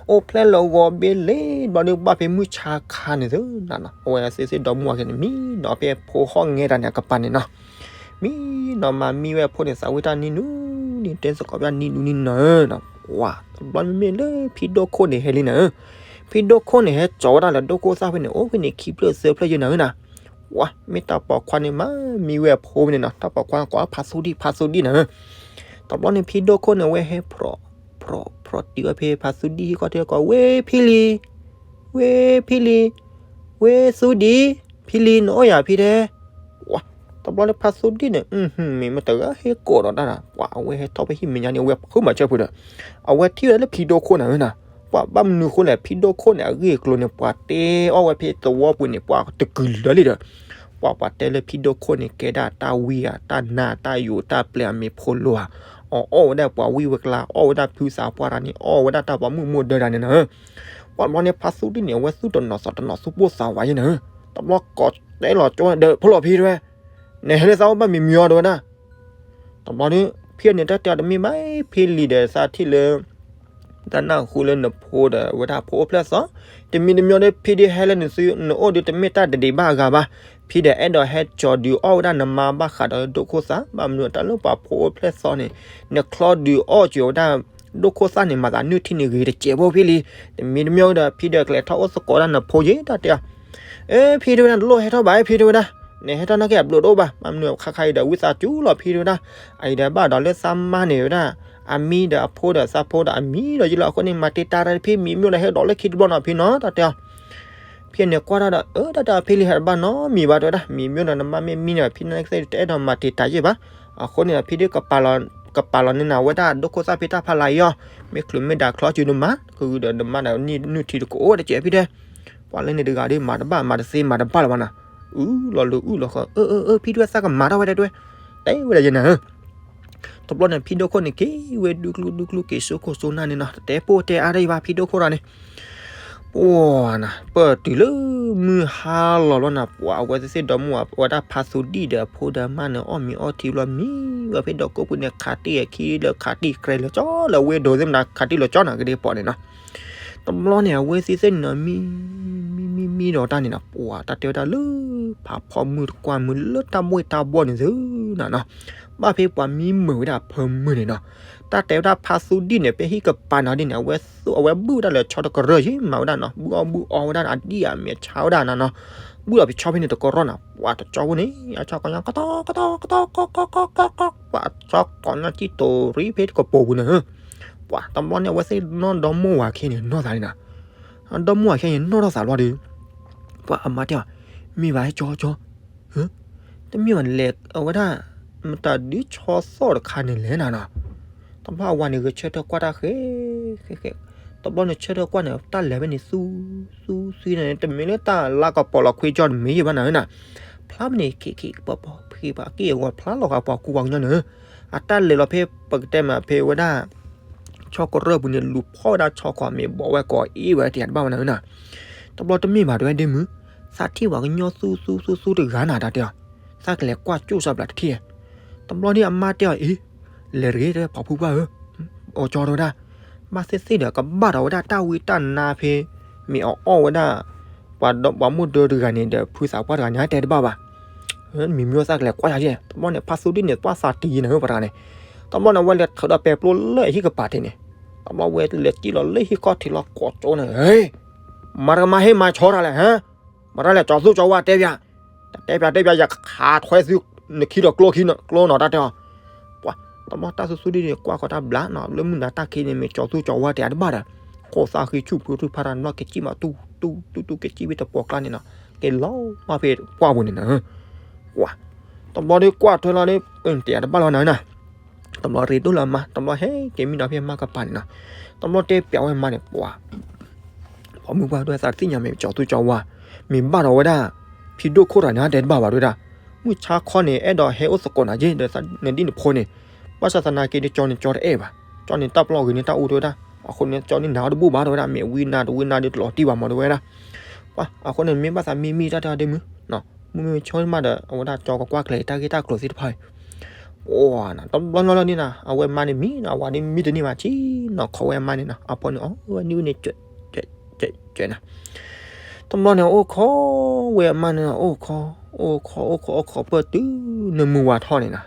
အိၣ်ဖျဲၣ်လီၤဂီၤဘ့လ့ ဘျီဒုးဘၣ်ဖဲမုၢ်ဆါခါန့ၣ်သုနီၤ, အဝဲသ့ၣ်သ့ၣ်ဒီမိၢ်ဝၤခံဂၤန့ၣ် မံနီၤဖဲဖိဟီၣ်ငဲတၢ်န့ၣ် အကပၤန့ၣ်နီၤ, မံနီၤမၤမံဝဲအဖိန့ၣ် သးဝံၣ်တၢ်နံၣ်နူနံၣ် တဲသကိးပၠၣ်နံၣ်နူနံၣ်နီၤ, ပှၤတဘျီမ့မ့ၢ်လၢဖံဒိၣ်ခိၣ်န့ၣ်ဟဲလံနီၤ, ဖံဒိၣ်ခိၣ်န့ၣ် ဟဲကၠီၤဝဲဒၣ်လၢဒိၣ်ခိၣ်သၣ်ဖဲန့ၣ် အိၣ်ဖဲန့ၣ်ခံဖျၢၣ်သၢဖျၢၣ်ယဲနီၤဧၢနီၤ, ပှၤမ့ၢ်တၢ်ပိာ်ခွါန့ၣ် မၤမံဝဲအဖိန့ၣ်နီၤ, တၢ်ပိာ်ခွါကိးဖါသူဒံၣ် ဖါသူဒံၣ်နီၤဧၢ, တဘျီန့ၣ် ဖံဒိၣ်ခိၣ်န့ၣ် အဝဲဟဲ ဖြီၣ်ဖြီၣ်တံၤဝဲဖဲဖါသူဒံၣ်ဟံၣ်ခီၣ်ထံးကိး ဝ့ဖံလံၤ, ဝ့ဖံလံၤ, ဝ့သူဒံၣ်, ဖံလံၤ နအိၣ်ယၤဖံတဲ, တဘျီန့ၣ်ဖါသူဒံၣ်န့ၣ် မ့ၢ်မတဂၤဟဲကိးဒီးတၢ်နီၤ, ပှၤအဝဲဟဲထီၣ်ဖဲဟံၣ်မဲာ်ညါန့ၣ် အဝဲဃုမၤဆၢဖုးဒီး, အဝဲထံၣ်ဝဲဒၣ်လၢဖံဒိၣ်ခိၣ်န့ၣ်ဧၢနီၤ, ပှၤဘၣ်မနုၤဃိလဲၣ် ဖံဒိၣ်ခိၣ်န့ၣ် အဂ့ၢ်အကျိၤန့ၣ် ပှၤတဲအီၣ်ဝဲဖဲသဝီပူၤန့ၣ် ပှၤတကုာ်လၢာ်လံဒီး ပှၤပှၤတဲလၢဖံဒိၣ်ခိၣ်န့ၣ် ကဲဒၣ်တၢ်ဝံဧါ တၢ်နါ တၢ်ယိာ် တၢ်ပျဲၢ်အမ့ၤဖိလိၤဧါ, အီၣ်အီၣ်ဝဲဒၣ်ပှၤဝံဝဲကျါ အီၣ်ဝဲဒၣ်ဖုသးပှၢ်တၢ်န့ၣ် အီၣ်ဝဲဒၣ်တၢ်ပှၤမုၣ်မိၢ်ဒၢတၢ်န့ၣ်နီၤ, ပှၤတဘျီန့ၣ် ဖါသူဒံၣ်န့ၣ် အဝဲသူၣ်တနီၤသးတနီၤ သူၣ်ပိၢ်သးဝးယဲနီၤ, တဘျီကိးတဲလီၤကၠီဒီး ဖိလီၤဖံတဲဝဲ, နဟဲလၢသးအိၣ်ဘၣ်မံမံအီၤတဲဝဲဒၣ်, တဘျီဒီး ဖံန့ၣ်တၢ်တဲအီၤတမ့ၢ်ဘၣ် ဖံလံၤဒီးသးထံၣ်လၢ တၢ်နၢ်ဟူလၢနဖိဒီးဝဲဒၣ်ဖိအိၣ်ဖျဲၣ်သီ, တမံၤတမံၤဒီး ဖံဒုးဟဲလၢနသု နအိၣ်ဒုးတမ့ၢ်တၢ်တဒံးဘၣ်အဂၤဘၣ်, ဖံဒီးအဲၣ်ဒိးဟဲကၠီၤဒုးအီၣ်ဝဲဒၣ်နမါဘၣ်ဃးဒီးဒိၣ်ခိၣ်သၣ်, ဘၣ်မနုၤတၢ်လၢပှၤဖိအိၣ်ဖျဲၣ်သီန့ၣ် နချီဒုးအီၣ်ကၠီၤဝဲဒၣ် ဒိၣ်ခိၣ်သၣ်န့ၣ် မၤသးနုၢ်ထံၣ်န့ၣ်ဂ့ၤတစဲးဖိဖံလံၤ, တမံၤတမံၤဒီး ဖံဒီးကလဲၤထီၣ်အိၣ်သကိးဒၣ်နဖိယဲတၢ်တဲအီၤ အ့ ဖံတဲဝဲဒၣ် နလိၣ်ဟဲထီၣ်ဘၣ် ဖံတဲဝဲဒၣ်, နဟဲထီၣ်နာ်က့အဘျုးတအိၣ်ဘၣ်, ဘၣ်မနုၤခါခါအံၤဒီး ဝံသးစူၤလီၤဖံတဲဝဲဒၣ်, အအံၤဒီးဘၣ်ဒီးလၢသးမါန့ၣ်ဝဲဒၣ်, အမံဒီးအဖိဒီးသးဖိဒီးအမံဒီးယလီၤအဃိန့ၣ် မၤတံာ်တာ်တၢ်ဖံမံမံဒီးဟဲဒီးလၢခံတဘျီနီၤဖံနီၤ တၢ်တဲအီၤ, ဖံန့ၣ်ကွၢ်ထီၣ်ဒီး အၢ တၢ်တဲအီၤ ဖံလံၤဟဲတဘၣ်နီတမံၤဘၣ်တဲဝဲဒၣ်, မံမံဒီးနမါမ့ၢ်မံန့ၣ် ဖံန့ၣ်ကသ့ၣ်တအဲၣ်ဒိးမၤတံာ်တာ်ယဲၢ်ဘၣ်, အဃိန့ၣ်ဒီးဖံဒုး ကပာ်လီၤန့ၢ်နၤဝဲဒၣ်ဒိၣ်ခိၣ်သၣ်ဖံတၢ်ဖးလၢအံၤအီၤ, မ့ၢ်ချုးမ့ၢ်ဒၣ်ချီစုနမါ ကဂုာ်ဒီးနမါဒီးနံၣ်နုၢ်ထံတကအိၣ်တစဲးဖံတဲ ပှၤလၢန့ၣ်တဂၤဒီး မၤတဘၣ်မၤတသ့မၤတဘၣ်လၢၤဘၣ်နီၤ, အုၣ်လီၤလူၤအုၣ်လီၤဃီ အၢ အၢ အၢ ဖံတဲဝဲသးကမၤထီၣ်ဝဲတဲဝဲ, တဲဝဲဒၣ်ယဲနီၤဧၢ, တဘျီန့ၣ် ဖံဒိၣ်ခိၣ်န့ၣ် က့ၤဝဲဒူၣ်ကျူဒူၣ်ကျူ က့ၤစိခိၣ်စိနၢ်န့ၣ်နီၤ တတဲပိၢ်တဲအါတၢ်ယံၤဘၣ် ဖံဒိၣ်ခိၣ်တဂၤန့ၣ် ပှၤနၤ ပၢၢ်တုၤလၢမုၢ်ဟါလီၤဘျီနီၤ ပှၤအဝဲသ့ၣ်သ့ၣ်ဒီမါဝၤ အဝဲဒၣ်ဖါသူဒံၣ်ဒီးအဖိဒီးအမါန့ၣ် အီၣ်မ့ၤအီထံဘျီ မံဝဲဖဲဒီးကိးပူၤန့ၣ် ခးတံၢ်အခံလၢခးတံၢ်ကြဲလၢကၠီလၢဝဲဒိးသ့ၣ်မနၤ ခးတံၢ်လၢကၠီနီၤ ကဒ့ပီၣ်န့ၣ်နီၤ တဘျီန့ၣ် အဝဲသ့ၣ်သ့ၣ်န့ၣ်နီၤ မံ မံ မံ မံဒီးတၢ်န့ၣ်နီၤ ပှၤတၢ်တဲဝဲဒၣ်လၢ ဖးဖီမုၢ်တကွၢ်မုၢ်လၢတၢ်ဘှ့ၣ်တၢ်ဘှီၣ်န့ၣ်သုနီၤ ဘၣ်ဖဲပှၤမံမုာ်ဝဲဒၣ်ဖၢမုၢ်န့ၣ်နီၤ တၢ်တဲဝဲဒၣ်ဖါသူဒံၣ်န့ၣ် ဖဲဟံၣ်ကပၤနီၤဒ်န့ၣ် အဝဲသူ အဝဲဘုၣ်ဝဲဒၣ်လၢဆီတကရၢၢ်ယ့ၢ်မးဝဲဒၣ်နီၤ ဘုၣ်အီၣ်ဘုၣ်အီဝဲဒၣ်အဒံၣ်အမဲာ်ဆါဝဲဒၣ်နီၤနီၤ ဘုၣ်လီၤဖဲဆီဖဲန့ၣ်တကရီၢ်နီၤ ပှၤတကၠီဖိန့ၣ် အဆီကိးညါ ကတီကတီကတီကတီကတီကတီ ပှၤဆီကိးညါကံတိၤရံဖဲတကပိာ်ပူၤန့ၣ် ပှၤတဘျီန့ၣ် အဝဲသ့ၣ်နီၢ်ဒီမိၢ်ဝၤခဲန့ၣ် နီၢ်သးန့ၣ်နီၤ ဒီမိၢ်ဝၤခဲန့ၣ် နီၢ်ထီၣ်သးလီၤဒီး ပှၤအမါတဲအီၤ မ့ၢ်ဘၣ်ကၠီကၠီ တမ့ၢ်ဘၣ်လဲၣ် အဝဲဒၣ် မတၤဒုးဆီသီၣ်တခါန့ၣ်လဲၣ်နၤနီၤ တဘျီအဝၤန့ၣ်ဂဲၤဆၢထၢၣ်ကွၢ်တၢ်ဃဲ ဃဲ ဃဲ တဘျီန့ၣ်ဆၢထၢၣ်ကွၢ်န့ၣ် တၢ်လဲၤဖဲန့ၣ်သူ သူ သူန့ၣ် တမ့ၢ်လၢတၢ်လါကပီၤလီၤခွံကၠီတမ့ၢ်ယံၤဘၣ်နၤဧၢနၤ ဖျါမ့ၢ်န့ၣ် ခံ ခံ ပီၤပီၤ ဖံးပှၤက့ၢ်အဂီၤဖျါလီၤဃာ်ပှၤကူပှၤကညီန့ၣ် အတၢ်လဲၤလီၤဖဲပကတဲမးဖဲဝဲဒၣ် ဆီကရၢၢ်ပူၤန့ၣ် လူၤဖီၣ်ဝဲဒၣ်ဆီခီၣ်မ့ၢ်ဘီဝဲကိးအ့ၣ်ဝဲတယၤတဘၣ်ဝဲနၤဧၢနၤ တဘျီတမ့ၢ်ဘၣ်တဲဝဲဒ်မုၢ် သးထံၣ်ပှၤကညီသူသူသူသူတဂၤနၤတၢ်တဲအီၤ သးကလဲၤကွၢ်ကၠိၣ်စၢ်ဘျးတထံၣ် တဘျီဒ်အမါတဲအီၤအံၤ လဲၤတဂ့ၤတဲဝဲပှၤဖုပှၢ်ဧၢ အိၣ်ကၠီတဲဝဲဒၣ် ဘၣ်သ့ၣ်သ့ၣ်ဒီးကဘၣ်ဒီးဝဲဒၣ်တၢ်ဝံတၢ်နါဖဲ မ့ၢ်အီၣ်အီၣ်ဝဲဒၣ် ပှၤမိၢ်ဒၢတဂၤန့ၣ်ဒီးဖုသးပှၢ်တဂၤန့ၣ် တဲတဘၣ်ဘၣ် မံၤမံၤသးကလဲၤကွၢ်ယၤယဲ တဘျီန့ၣ် ဖါသူဒံၣ်န့ၣ် ပှၤသးတံၢ်ယံၤနၤဧၢပှၤတဂၤန့ၣ် တဘျီန့ၣ် အဝဲလဲၤထုးဒီးပဲာ်ပျိလၢအဟံၣ်ကပၤထံးန့ၣ် တဘျီဝဲလဲၤစံၣ်လီၤလၢဟံၣ်ခီၣ်ထံးလီၤကိးကၠိန့ၣ် ဟ့ မၤတကမၤဟ့ၣ်မၤဆီတၢ်လဲၣ်ဟါ မၤတၢ်လဲၣ် ကၠီၤသူကၠီၤဝါတဲပၠး တတဲပၠးတဲပၠး ယခးထွဲသု နခံဒီးကျိခံ ကျိနီၤတၢ်တဲအီၤ ပှၤ တဘျီတၢ်သူသူဒံၣ်န့ၣ် ကွၢ်ဃီၤတၢ်ဘျးနီၤ လၢမုၢ်နၤတၢ်ခံန့ၣ် မ့ၢ်ကၠီၤသူကၠီၤဝါတဲအတဘၣ်ဒီး ခိၣ်သၣ်ဃံဆူၣ်ဖုထူၣ်ဖးတၢ်နီၤ ကစံၣ်မးတူၢ်တူၢ်တူၢ်တူၢ် ကစံၣ်ဖဲတပှီၤကျါန့ၣ်နီၤ က့ၤလီၤမၢ်ဖဲကွၢ်ပူၤန့ၣ်နီၤ ကွၢ် တဘျီဒ်ကွၢ်ထွဲလီၤဒ် တဲအတဘၣ်လီၤနၤနၤ တဘျီရ့ဒိၣ်လၢအမါ တဘျီဟဲက့ၤမံနီၤဖဲအမါကပၤန့ၣ်နီၤ တဘျီတဲပၠးဝဲမါန့ၣ် ပှၤ ပှၤမုၢ်ပှၢ်ဒိၣ်သးတသ့ၣ်ညါမ့ၢ်ကၠီၤသူကၠီၤဝါ မ့ၢ်ဘၣ်ဒီးဝဲဒၣ် ဖံဒိၣ်ခိၣ်တဂၤန့ၣ် တဲတဘၣ်ဘၣ်ဒိၣ်ဒၣ် မုၢ်ဆါခီန့ၣ် အဲၣ်ဒိးဟဲအိၣ်သကိးနၤယ့ၢ်ဒီးနဒ်နဖိန့ၣ်, ဘၣ်ဆၣ်သနာ်က့ဒီး ကၠီန့ၣ်ကၠီတအဲၣ်ဘၣ်, ကၠီန့ၣ်တၢ်ပျီဂ့ၤန့ၣ်တၢ်အူတဝဲဒၣ်, အဃိန့ၣ် ကၠီန့ၣ်နၤအီၤတဘူၣ်ဘၣ်တဝဲဒၣ်, မ့ၢ်ဝံနၤတဝံနၤဒီးတလီၤတံၢ်ဘၣ်မးတဝဲဒၣ်. ပှၤအဃိန့ၣ် မ့ၢ်ဘၣ်သးမံမံတၢ်တၢ်ဒ့မုၢ်, မုၢ်မ့ၢ်ဆၢမးဒီး အဝဲဒၣ်ကၠီကကွၢ်ကျဲၤတၢ်ဂ့ၢ်တၢ်ကျိၤသ့ၣ်တဖၣ်အံၤ ပှၤနီၤ တဘျီဘျီလီၤန့ၣ်နီၤ အဝဲမါန့ၣ်မံနီၤ အဝၤဒ်မံတန့ၢ်ဘၣ် ဆံနီၤ ခိးဝဲအမါန့ၣ်နီၤ အဖိန့ၣ် အီဝဲနုၢ်န့ၣ် ကဲးနီၤ. တဘျီန့ၣ် အိၣ်ခိးဝဲအမါန့ၣ်နီၤ အိၣ်ခိး အိၣ်ခိး အိၣ်ခိး အိၣ်ခိး ပၢၢ်တုၤလၢမုၢ်ဝါထီၣ်န့ၣ်နီၤ.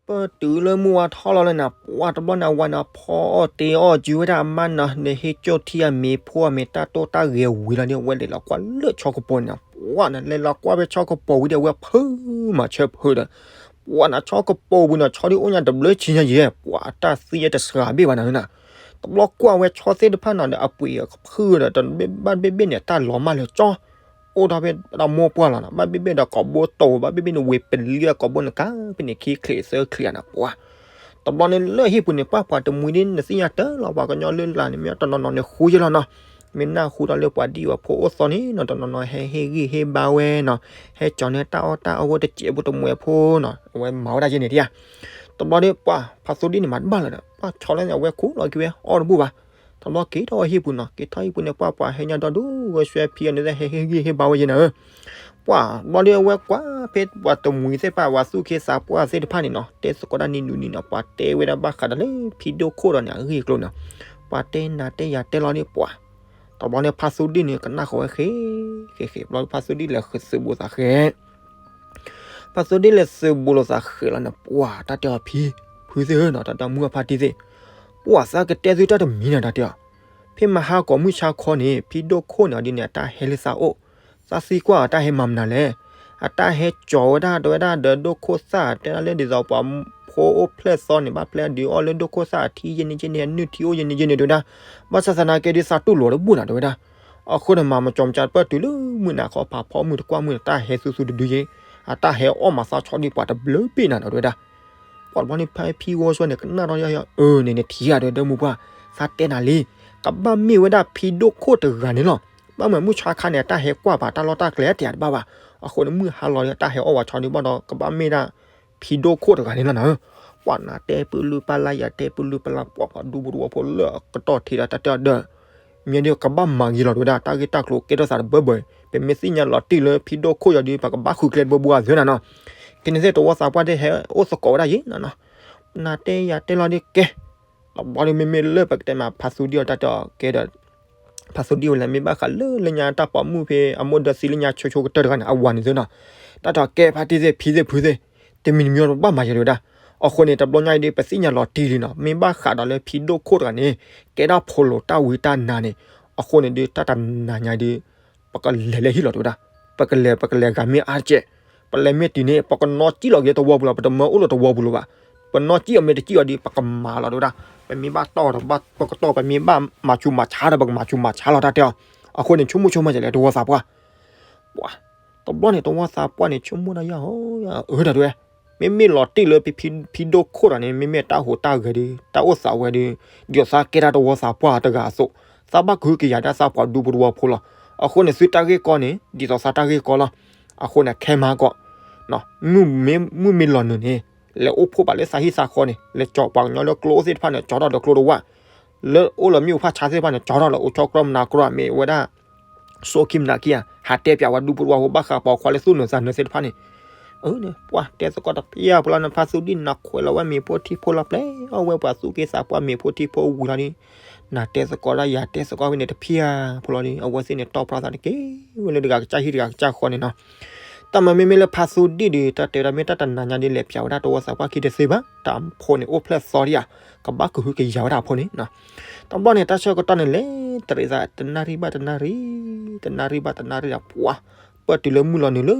ပၢၢ်တုၤလၢမုၢ်ဝါထီၣ်လီၤလၢနီၤ ပှၤတဘျီန့ၣ် အဝၤန့ၣ် ဖီအီၣ်တ့အီၣ်ကၠူဝဲဒၣ်အမါနီၤ နဟ့ၣ်ကၠီၣ်ထံအမ့ၤဖိအမ့ၤတၢ်တိၢ်တၢ်ဂဲၤဝံၤလီၤဒီး အဝဲလဲၤလီၤကွၢ်လၢဆီကပိၤန့ၣ်နီၤ ပှၤနီၤ လဲၤလီၤကွၢ်ဖဲဆီကပိၤဝံၤဒီး အဝဲဖုးမၤဆၢဖုးဒီး ပှၤနီၤ ဆီကပိၤဝံၤနီၤ ဆီဒ်အိၣ်ညါတဘျၢဆံညါယဲၢ် ပှၤအတၢ်သံယဲၢ်တစှၤဘ့ၣ်ဘၣ်နီၤနီၤ. တဘျီကွၢ်ဝဲဆီသ့ၣ်တဖၣ်နီၤဒီး အပှ့ၤအဖုးဒီး တဘ့ၣ်ဘၣ်တဘ့ၣ်ဘ့ၣ်န့ၣ် တၢ်လီၤမၢ်လၢကၠီ အိၣ်ထီၣ်ဖဲဒၣ်မိၢ်ပှၢ်လီၤနီၤ ဘၣ်ဘ့ၣ်ဘ့ၣ်ဒီးကိာ်ဘိတိၤ ဘၣ်ဘ့ၣ်ဘ့ၣ်န့ၣ် ဝ့ၤပလံအကိာ်ဘိန့ၣ် ကါဖဲန့ၣ် ခံချံးသၢချံးနီၤ ပှၤ တဘျီန့ၣ်လၢဟံၣ်ပူၤန့ၣ် ပှၤပှၤတမှံၤဒ်နသ့ၣ်ညါတၢ်လီၤ ပှၤကညီလၢလာ်န့ၣ် မ့ၢ်တနီၤနီၤန့ၣ် ဃူယဲၢ်လီၤနီၤ. မ့ၢ်နၢ်ဟူထီၣ်လၢပှၤဒံၣ်ပှၤဖိအိၣ်သီန့ၣ်နီၤ တနီၤနီၤဟဲဟ့ၣ်ဂံၢ်ဟ့ၣ်ဘါဝဲနီၤ ဟဲကၠီၤန့ၢ်တၢ်အီၣ်တၢ်အီဖိတစဲးဖိတမှဲးဖိနီၤ အဝဲမၤဝဲဒၣ်ယဲၢ်န့ၣ်ဒၣ်ဧါ. တဘျီဒီး ပှၤဖါသူဒံၣ်န့ၣ်မၤတဘၣ်လၢၤဒီး ပှၤဆီလီၤန့ၣ် အဝဲခိးလီၤက့ၤဝဲအီၣ်တဘူၣ်ဘၣ်. တဘျီက့ၤထီၣ်ဟံၣ်ပူၤနီၤ က့ၤထီၣ်ဟံၣ်ပူၤန့ၣ် ပှၤပှၤဟဲညါဒီဒူၣ်ဝဲ ဆွဲဖံအန့ၣ် ဟဲဟ့ၣ်ဂံၢ်ဟ့ၣ်ဘါဝဲယဲၢ်န့ၣ်ဧၢ ပှၤတဘျီဒီးအဝဲကွၢ်ဖဲပှၤတမှံၤသ့ၣ်တဖၣ် ပှၤသူၣ်က့သးပှၢ်သ့ၣ်တဖၣ်န့ၣ်နီၤ တဲသကိးတၢ်နံၤနုၤနံၤနီၤ ပှၤတဲဝဲဒၣ်ဘၣ်ဃးဒီးလၢဖံဒိၣ်ခိၣ်ဒီးန့ၣ် အဂ့ၢ်အကျိၤနီၤ ပှၤတဲနၤတဲယၤတဲလီၤဒီးပှၤ တဘျီန့ၣ် ဖါသူဒံၣ်န့ၣ် ကနၣ်ဃီၤဝဲဃဲ ဃဲဃဲ ဘျီဖါသူဒံၣ်လဲၤသုးဘူးသးဃဲ ဖါသူဒံၣ်လဲၤသုးဘူးလိာ်သးဃဲလီၤန့ၣ် ပှၤတၢ်တဲအီၤဖံ ဖုသ့ၣ်ဧၢနီၤ တၢ်တဲအီၤဖံဖုသ့ၣ်ဧၢနီၤ တၢ်တဲမုၢ်အဖါတံၢ်သ့ၣ် ပှၤသးကတဲသုတၢ်တမံၤနီၤ တၢ်တဲအီၤ ဖဲမဟါကိးမုၢ်ဆါခီန့ၣ် ဖံဒိၣ်ခိၣ်န့ၣ်အီၤဒ်န့ၣ် အတၢ်ဟဲလၢသးအိၣ် သးသံကွၢ်အတၢ်ဟဲမၤမနုၤလဲၣ် အတၢ်ဟဲကၠီၤဝဲဒၣ်တဝဲဒၣ်ဒီးဒိၣ်ခိၣ်သၣ် တဲဒၣ်လၢဒ်သိးပှၤဖိအိၣ်ဖျဲၣ်သီန့ၣ် ဘၣ်ဖျဲၣ်ဒုးအီၣ်လၢဒိၣ်ခိၣ်သၣ်အထံယဲၢ်န့ၣ်ယဲၢ်န့ၣ် အနုၢ်ထံအိၣ်ယဲၢ်န့ၣ်ယဲၢ်န့ၣ်တဝဲဒၣ် ဘၣ်ဆၣ်သနာ်က့ဒီးသးတူၢ်လိာ်တဘူၣ်နီၤတဝဲဒၣ် အဃိန့ၣ် မၤမကၠီမကၠီပၢၢ်တုၤလၢမုၢ်နၤခီ ဖးဖီမုၢ်တကွၢ်မုၢ်န့ၣ် တၢ်ဟဲသူသူတဒုယဲၢ် အတၢ်ဟဲအီၣ်မၤသးဆီဒံးပှၤတဘျုးဘ့ၣ်နၤနီၤတဝဲဒၣ် ပှၤတဘျီန့ၣ် ဖဲဖံဝီဆွဲန့ၣ် ကနၣ်ထီၣ်ယီၤယီၤ အၢန့ၣ်န့ၣ်ထံၣ်ယၤဒီး ဒီမုၢ်ပှၢ် သးတဲနၤလံ ကဘၣ်မ့ၢ်ဝဲဒၣ်ဖံဒိၣ်ခိၣ်တဂၤန့ၣ်လီၤ ဘၣ်မနုၤမုၢ်ဆါခါန့ၣ် အတၢ်ဟဲကွၢ်ပာ်တၢ်လီၢ်တၢ်ကျဲတယၤတဘၣ်ဘၣ် အဃိန့ၣ် မုၢ်ဟါလီၤဒီး တၢ်ဟဲအီၣ်ဝဲဆီဒံးဘၣ်ဒီး ကဘၣ်မ့ၢ်ဒၣ် ဖံဒိၣ်ခိၣ်တဂၤန့ၣ်လီၤနၤဧၢ ပှၤနၤတဲပူၤလုၢ်ပၢ်လၢ် ယၤတဲပူၤလုၢ်ပၢ်လၢ် ပှၤပှၤဒူပူၤတဝီဖိလၢအကတီၢ်ထံးဒီးတၢ်တဲအီၤဒီး မ့ၢ်ဒ်ကဘၣ်မၤဂ့ၤလီၤတဝဲဒၣ် တၢ်ဂ့ၢ်တၢ်ကျိၤကဲထီၣ်သးတဘၢဘၢအံၤ ပမ့ၢ်သ့ၣ်ညါလီၤတံၢ်လၢဖံဒိၣ်ခိၣ်ယီၤဒီး ပကဘၣ်ဃုကျဲတဘိဘိအသၢနၤနီၤ ကန့ၣ်သ့ၣ်တဝီသးပှၢ်သ့ၣ်ဟဲအိၣ်သကိးဝဲဒၣ်ယဲၢ်နၤနီၤ နၤတဲယၤတဲလီၤဒ်ကဲ တဘျီဒီးမ့မ့ၢ်လၢပကတဲမး ဖါသူဒံၣ်အီၤတၢ်တဲအီၤကဲဒီး ဖါသူဒံၣ်ဝဲလဲၣ် မ့ၢ်ဘၣ်ဃးလၢလၢညါတၢ်ပိာ်မုၣ်ဖဲအမိၢ်ဒီးသံလၢညါဆိဆိကတၢၢ်တဂၤန့ၣ် အဝၤန့ၣ်သ့နီၤ တၢ်တဲအီၤကဲဖါတံၢ်သ့ၣ် ဖံသ့ၣ်ဖုသ့ၣ် တမံၤတမံၤဘၣ်မၤယၤတဝဲဒၣ် အဃိန့ၣ် တဘျီညါအံၤဒီး ပသ့ၣ်ညါလီၤတံၢ်လံနီၤ မ့ၢ်ဘၣ်ဃးဒီးလၢဖံဒိၣ်ခိၣ်တဂၤန့ၣ် ကဲဒၣ်ဖိလိာ်တၢ်ဝံတၢ်နါန့ၣ် အဃိန့ၣ်ဒီး တၢ်တနၤညါဒီး ပကလဲၤလၢဟံၣ်လီၤတဝဲဒၣ် ပကလဲၤ ပကလဲၤဂၤမ့ၢ်အါတကဲး ပလဲၤမ့ၢ်တုၤန့ၣ် ပကနီၣ်ကံၣ်လီၤက့ၤတဝီပူၤလီၤ ပတမၢအိၣ်လၢတဝီပူၤလၢၤဘၣ် ပနီၣ်ကံၣ်အီၤမ့ၢ်တကံၣ်အီၤဒီး ပကမၤလီၤတဝဲဒၣ် ပမ့ၢ်ဘၣ်တီၢ်ဒီး ပကတီၢ် ပမ့ၢ်ဘၣ်မၤဆူးမၤဆါဒီး ပကမၤဆူးမၤဆါလီၤတၢ်တဲအီၤ အဃိန့ၣ် ဆိကမိၣ်ဆိကမးယလဲၣ် တဝီသးပှၢ် ပှၤ တဘျီန့ၣ် တဝီသးပှၢ်န့ၣ် ဆိကမိၣ်ဒၣ်ယၤဟီ အၢ တၢ်တဲဝဲ မ့မ့ၢ်လီၤတံၢ်လၢဖံဒိၣ်ခိၣ်တဂၤန့ၣ် မ့မ့ၢ်တၢ်ဟူးတၢ်ဂဲၤဒီး တၢ်အိၣ်သးဝဲဒီး ဒ်သိးသးကဲတၢ်တဝီသးပှၢ်တဂၤအသိး သးဘၣ်ကဟုကယာ်ဒၣ်သးပှၢ်ဒူဖိတဝီဖိလီၤ အဃိန့ၣ် သုတၢ်ဂ့ၢ်ကီန့ၣ် ဒ်သိးသးတၢ်ဂ့ၢ်ကီလီၤ အဃိန့ၣ် ခဲမၤကီး မုၢ်မ့ၢ်လီၤနုာ်န့ၣ် လဲၤအိၣ်ဖှိၣ်ဘၣ်လၢသးဟံၣ်သးဃီန့ၣ် လဲၤကၠီၤပှၤကညီလၢကျိအိၣ်သ့ၣ်တဖၣ်န့ၣ် ကၠီၤထီၣ်ဒီးကျိတဝၢ် လၢအိၣ်လၢမ့ၣ်အူဖၣ်ဆါသ့ၣ်တဖၣ်န့ၣ် ကၠီၤထီၣ်လၢအိၣ်ဆီကျီမနၤကျီ မ့ၢ်ဝဲဒၣ် စိခံမနၤခံဂၤ ဟးတဲပၠးဝဲဒူဖိတဝီဖိဘၣ်ဃးပှၤခွါလၢသူၣ်နုာ်သးနုာ်သ့ၣ်တဖၣ်န့ၣ် အၢန့ၣ် ပှၤတဲသကိးတဖၣ်ဖိလီၤန့ၣ် ဖါသူဒံၣ်နၤခွဲးလီၤဝဲမ့ၤဖိထံဖိလီၤ ပျဲအီၣ်ဝဲပှၤသူၣ်က့သးပှၢ်မ့ၤဖိထံဖိဝံၤလီၤဒီး နၤတဲသကိးဒၣ်ယၤတဲသကိးဖဲန့ၣ်တဖၣ်ဖိလီၤဒီး အဝဲသ့ၣ်န့ၣ် တီၢ်ဖျါသးတက့ၢ်ဝဲလၢတဂၤကစၢ်ဟံၣ်တဂၤကစၢ်ဃီန့ၣ်နီၤ တၢ်မၤမ့မ့ၢ်လၢဖါသူဒံၣ်ဒီး တၢ်တဲဝဲဒၣ်မ့ၢ်တၢ်တနၤညါဒီး လဲၤပၠးဝဲဒၣ်တဝီသးပှၢ်ခံတသ့ဘၣ် တၢ်ဖိန့ၣ်အိၣ်ဖျဲၣ်သီဒံးဧါ ကဘၣ်ကဟုကယာ်ဝဲဒၣ်အဖိန့ၣ် တဘျီန့ၣ် တၢ်ဆၢကတီၢ်န့ၣ်လဲၤတရံးသး တနၣ်ရံၣ်ဘၣ်တနၣ်ရံၣ် တနၣ်ရံၣ်ဘၣ်တနၣ်ရံၣ်ဒီး ပှၤ ပၢၢ်တုၤလၢမုၢ်လီၤနုာ်လၢ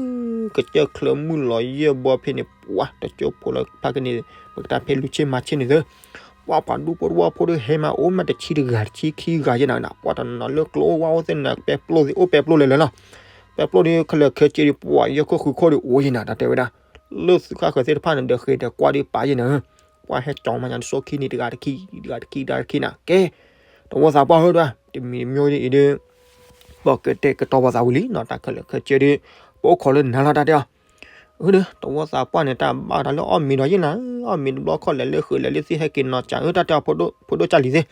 ကစၢၢ်ချၢမုၢ်လီၤယဲၢ်ဘီဖဲန့ၣ် ပှၤ တကၠိဖိလၢဖးကန့ၣ် ပကတၢ်ဖဲလူၤဆ့မၤဆ့န့ၣ်သၢ ပှၤပှၤဒူဖိတဝီဖိဒီး ဟဲမၤအိၣ်မးတဆံတဂၤတဆံခံဂၤယဲၢ်နၤ ပှၤတနီၤနီၤလၢကျိအိၣ်ဝါအိၣ်သ့ၣ်န့ၣ် ပဲပျိသ့ၣ်အိၣ်ပဲပျိလဲၤလဲၤလီၤ ပဲပျိဒီးခဲလၢာ်ခဲဆ့ဒီး ပှၤယဲၢ်ခိၣ်ဃုာ်ခိၣ်ဒီးအိၣ်ယဲၢ်နၤ တၢ်တဲဝဲဒၣ် လၢသုးခါဃၢၤသ့ၣ်တဖၣ်န့ၣ် ဒီးဃ့ဒီးကွၢ်ဒီးပာ်ယဲၢ်နၤ ပှၤဟဲကၠီၤမးညါတစိခံန့ၣ်တဂၤတခံ တဂၤတခံ တဂၤတခံနၤ ကဲ တဝီသးပှၢ်ဧၢဒၣ် တမံၤတမံၤဒ်အံၤဒီး ပကတဲာ်ကတီၤပှၤသးဝံၤလံနီၤ တၢ်ခဲလၢာ်ခဲဆ့ဒီး ပအိၣ်ခိးလၢနၤလီၤတၢ်တဲအီၤ အၢ တဝီသးပှၢ်န့ၣ် တၢ်ဘၣ်တၢ်လၢအီၣ်မ့ၤဒီးယဲၢ်နၤ, အီၣ်မ့ၤတဘျီခီၣ်လဲၤလၢဃုာ်လဲၤလၢသ့ၣ်ဟဲက့ၤနီၤကၠး အၢ တၢ်တဲအီၤ ဖိဒိၣ်ကၢ်လံၤသ့ၣ်,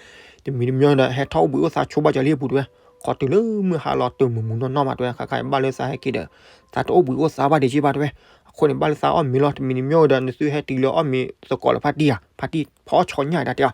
တမံၤတမံၤဒီး ဟဲထီၣ်အိၣ်ဘှံးအိၣ်သါဆိဘၣ်ကၢလံအပူၤတဝဲ, ခီတုၤလၢမုၢ်ဟါလီၤတုၤမုၢ်မုၢ်နီၢ်နီၢ်ဘၣ်တဝဲ, ခါခါဘၣ်လၢသးဟဲက့ၤဒီး သးတအိၣ်ဘှံးအိၣ်သါဘၣ်ဒံးက့ဘၣ်တဝဲ, အဃိန့ၣ် ဘၣ်လၢသးအီၣ်မ့ၤလီၤ, တမံၤတမံၤဒီး နသုဟဲတုၤလၢအီၣ်မ့ၤသကိးလၢဖါတံၢ်ဧါ, ဖါတံၢ်ဖီဆီညၣ်တၢ်တဲအီၤ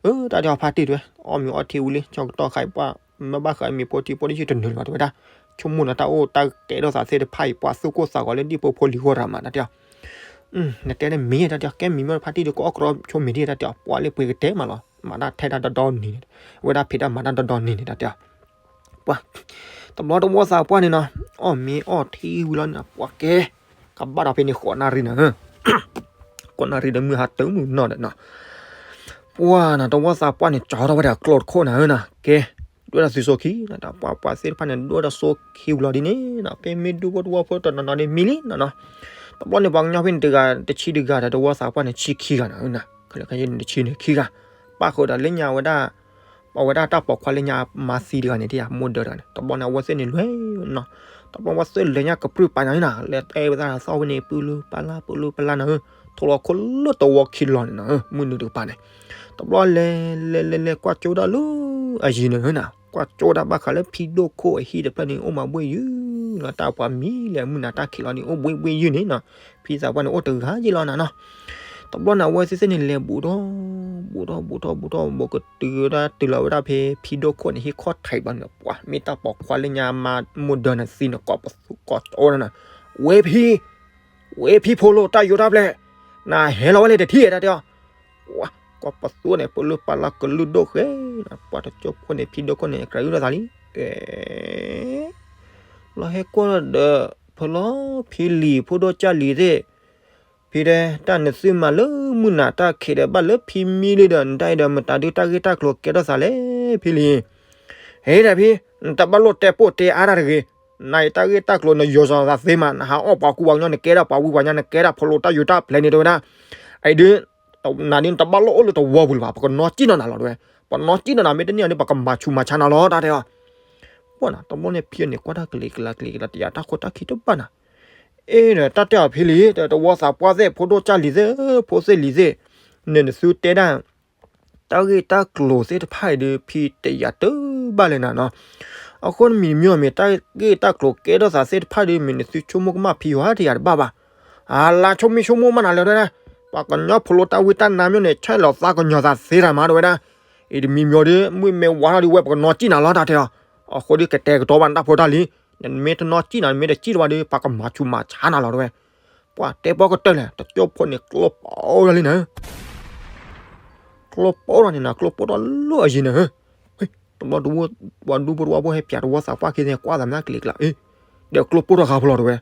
အၢ တၢ်တဲအီၤဖါတံၢ်တဝဲ, အီၣ်မ့ၤအီထံဝံၤလံ ဆၢကတီၢ်ခါအံၤပှၤ မ့ၢ်ဘၣ်ဃးမ့ၤဖိထံဖိတံၢ်ဆံတနုာ်လၢၤဘၣ်တဝဲဒၣ်, ဆိကမိၣ်နၤတၢ်အိၣ်တၢ်ကဲထီၣ်သးသ့ၣ်တဖၣ်အံၤ ပှၤသူၣ်ကိၢ်သးဂီၤလၢဒ်ဖိဖိလံၤဂီၢ်ရၤမးတၢ်တဲအီၤ, နတဲန့ၣ်မ့ၢ်တၢ်တဲအီၤ ကဲမံၤမ့ၢ်ဖါတံၢ်ဒီး ကအီၣ်ကြီဆိမ့ၤဒ်တၢ်တဲအီၤ ပှၤလၢပှ့ၤကတဲမးလီၤ, မၤတၢ်ထဲတၢ်ဒီဒီနံၤန့ၣ်, အဝဲဒၣ်ဖံးတၢ်မၤတၢ်ဒီဒီနံၤန့ၣ်တၢ်တဲအီၤ ပှၤ တဘျီတဝီသးပှၢ်န့ၣ်နီၤ, အီၣ်မ့ၤအီထံဝံၤလီၤန့ၣ် ပှၤကဲ, ကဘၣ်ဒီးဖဲန့ၣ်ဃိးနၣ်ရံၣ်နၤ, ဃိးနၣ်ရံၣ်ဒီးမုၢ်ဟါတုၤမုၢ်နီၢ်ဒီးနီၤ, ပှၤနီၤ တဝီသးပှၢ်န့ၣ် ကၠီထီၣ်ဝဲဒၣ်ကျိတခိၣ်နၤဧၢနီၤ, ကဲ, ဒွဲၣ်တၢ်သုစိခံ, တၢ်ပှၤပှၤသ့ၣ်တဖၣ်န့ၣ် ဒွဲၣ်တၢ်စိခံဝံၤလီၤဒ်န့ၣ်နီၤ, ဖဲမ့ၢ်ဒူဖိတဝီဖိတနီၤနီၤဒ်မံၤလံနီၤနီၤ, တဘျီန့ၣ် ပှၤကညီဖဲန့ၣ်တဂၤတဆံတဂၤဒီး တဝီသးပှၢ်န့ၣ် ဆံခံဂၤနၤဧၢနီၤ, ခဲလၢာ်ခဲဆ့န့ၣ် တဆံန့ၣ်ခံဂၤ, ပၣ်ဃုာ်ဒီးလၢညါဝဲဒၣ် ပဝဲဒၣ်တၢ်ပိာ်ခွါလၢညါမၤသံတဂၤန့ၣ် တယၤမိၢ်ဒၢတဂၤန့ၣ် တဘျီန့ၣ် အဝဲသ့ၣ်န့ၣ်လဲၤနီၤ, တဘျီဝဲသ့ၣ်လဲၤညါကပြုၢ်ပာ်ညါန့ၣ်နီၤ, လဲၤတဲဝဲသးသီၣ်ဝဲန့ၣ် ပူၤလူပူၤလၢ် ပူၤလူပူၤလၢ်နၤဧၢ, ထိးလီၤခိၣ်လၢတဝီခံလီၤန့ၣ်နီၤဧၢ, မုၢ်နုာ်တကပၤန့ၣ်, တဘျီလဲၤ လဲၤလဲၤလဲၤကွၢ်ကၠိဒၣ်လၢအယံၤန့ၣ်ဧၢနီၤ, ကွၢ်ကၠိဒၣ်ဘၣ်ဃးလၢဖံဒိၣ်ခိၣ်အဟံၣ်တဖျၢၣ်န့ၣ် အိၣ်မးဘှ့ၣ်ယုၢ်လီၤ, တၢ်ပှၤမံၤလဲၤမုၢ်နၤတၢ်ခံးလီၤန့ၣ် အိၣ်ဘှ့ၣ်ဘှ့ၣ်ယုၢ်န့ၣ်နီၤ, ဖံသးပှၢ်န့ၣ် အိၣ်တဂၤယ့ၢ်လီၤနၤနီၤ တဘျီန့ၣ် အဝဲသ့ၣ်သ့ၣ်န့ၣ် လဲၤဘူးထီၣ် ဘူးထီၣ် ဘူးထီၣ် ဘူးထီၣ် ဘူးကတုၤဝဲဒၣ် တုၤလီၤဝဲဒၣ်ဖဲဖံဒိၣ်ခိၣ်န့ၣ် ဟံၣ်ခီၣ်ထံးဘၣ်န့ၣ် ပှၤမ့ၢ်တၢ်ပိာ်ခွါလၢညါမၤမိၢ်ဒၢနၤသံန့ၣ် ကိးပသူကိးကၠိနၤ, ဝဲဖံ ဝဲဖံဖိလိာ်တၢ်ယိးတၢ်ပျဲၢ်, နဟဲလီၤဝဲလၢတထံၣ်တၢ်တဲအီၤ, ပှၤကိးပသူန့ၣ် ပလုၢ်ပလၢ်ကလုၢ်ဒိၣ်ဃဲ, ပှၤတကၠိဖိန့ၣ် ဖံဒိၣ်ခိၣ်န့ၣ် ကြၢးအုၣ်ထီၣ်သးလံ, လီၤဟဲကွၢ်ဒီး ဖဲလီၤ ဖံလံၤ ဖိဒိၣ်ကၢ်လံၤသ့ၣ် ဖံတဲ တၢ်နသုမၤလၢမုၢ်နၤတၢ်ခံးဒီး ဘၣ်လၢဖံမံလံဒီး နတၢ်အံၤဒီး မတၤဒုးတၢ်ဂ့ၢ်တၢ်ကျိၤကဲထီၣ်သးလဲၣ် ဖံလံၤ, ဟဲဒၣ်ဖံ, နတဘၣ်လိၣ်တဲပိၢ်တဲအါတၢ်တဂ့ၤ, နတၢ်ဂ့ၢ်တၢ်ကျိၤနယိၤစီၤသးသ့မး နဟးအီၣ်ပှၤကူပှၤကညီ နကဲဒၣ်ပှၤဝံပှၤညါ နကဲဒၣ်ဖိလိတၢ်ယိၤတၢ်ပျဲၢ်န့ၣ် တဲဝဲဒၣ်, အံၤဒုး နၤဒုးနတဘၣ်လိၣ်အိၣ်လၢတဝီပူၤလၢၤဘၣ် ပကနီၣ်စံၣ်နီၣ်နၤလီၤတဲဝဲ, ပနီၣ်စံၣ်နီၣ်နၤ မ့ၢ်တန့ၢ်အီၤဒုး ပကမၤဆူးမၤဆါနၤလီၤ တၢ်တဲအီၤ, ပှၤနီၤ တဘျီန့ၣ်ဖံန့ၣ် ကွၢ်တၢ်ကလံၤကလၤကလံၤကလၤ တယာ်တၢ်ခိတၢ်ခံတဘၣ်နၤ အ့ဒီး တၢ်တဲအီၤဖံလံၤ တဝီသးပှၢ်သ့ၣ် ဖိဒိၣ်ကၢ်လံၤသ့ၣ် ဖိသ့ၣ်လံၤသ့ၣ်, န့ၣ်နသုတဲဒၣ် တၢ်ဂ့ၢ်တၢ်ကျိၤသ့ၣ်တဖၣ်အံၤဒုး ဖံတယာ်တဘၣ်လၢၤနၤနီၤ, အဃိနမံၤမ့ၢ်မ့ၢ် တၢ်ဂ့ၢ်တၢ်ကျိၤကဲထီၣ်သးသ့ၣ်တဖၣ်ဒုး မ့ၢ်နသုဆိကမိၣ်ကမၣ်ဖံယွၤတယာ်တဘၣ်ဘၣ်, အလါဆိကမိၣ်ဆိကမိၣ်မးနၤလၢၤတဲဒၣ်, ပှၤကညီဖိလိတၢ်ဝံတၢ်နါမ့ၢ်န့ၣ် ဆဲးလီၤသးကညီၤသးသ့တၢ်မးတဲဝဲဒၣ်, အံၤတမံၤမ့ၢ်ဒုး မုၢ်မ့ၢ်ဝါထီၣ်ဒုး ဝဲပကနီၣ်စံၣ်နၤလီၤ တၢ်တဲအီၤ, အဃိဒုးကတဲာ်ကတီၤဘၣ်နတၢ်ဖိတၢ်လံၤ, နမ့ၢ်တနီၣ်စံၣ်နၤ နမ့ၢ်တစံၣ်တဝါဒုး ပှၤကမၤဆူးမၤဆါနၤလီၤတဲဝဲ, ပှၤတဲပီၢ်ကတၢၢ်လဲၣ် တကၠိဖိန့ၣ် ကျိပိၢ်ထီၣ်လံနၤ ကျိပိၢ်ထီၣ်န့ၣ်နၤ ကျိပိၢ်ထီၣ်လၢအယံၤန့ၣ်, တဘျီတဝီ ပှၤဒူဖိတဝီဖိဟဲပၠးတဝီသးပှၢ်ခံသ့ၣ် ကွၢ်သးမနုၤကလံၤကလၤ အ့ ဒီးကျိပိၢ်ထီၣ်ဃါဖိလီၤတဲဝဲ,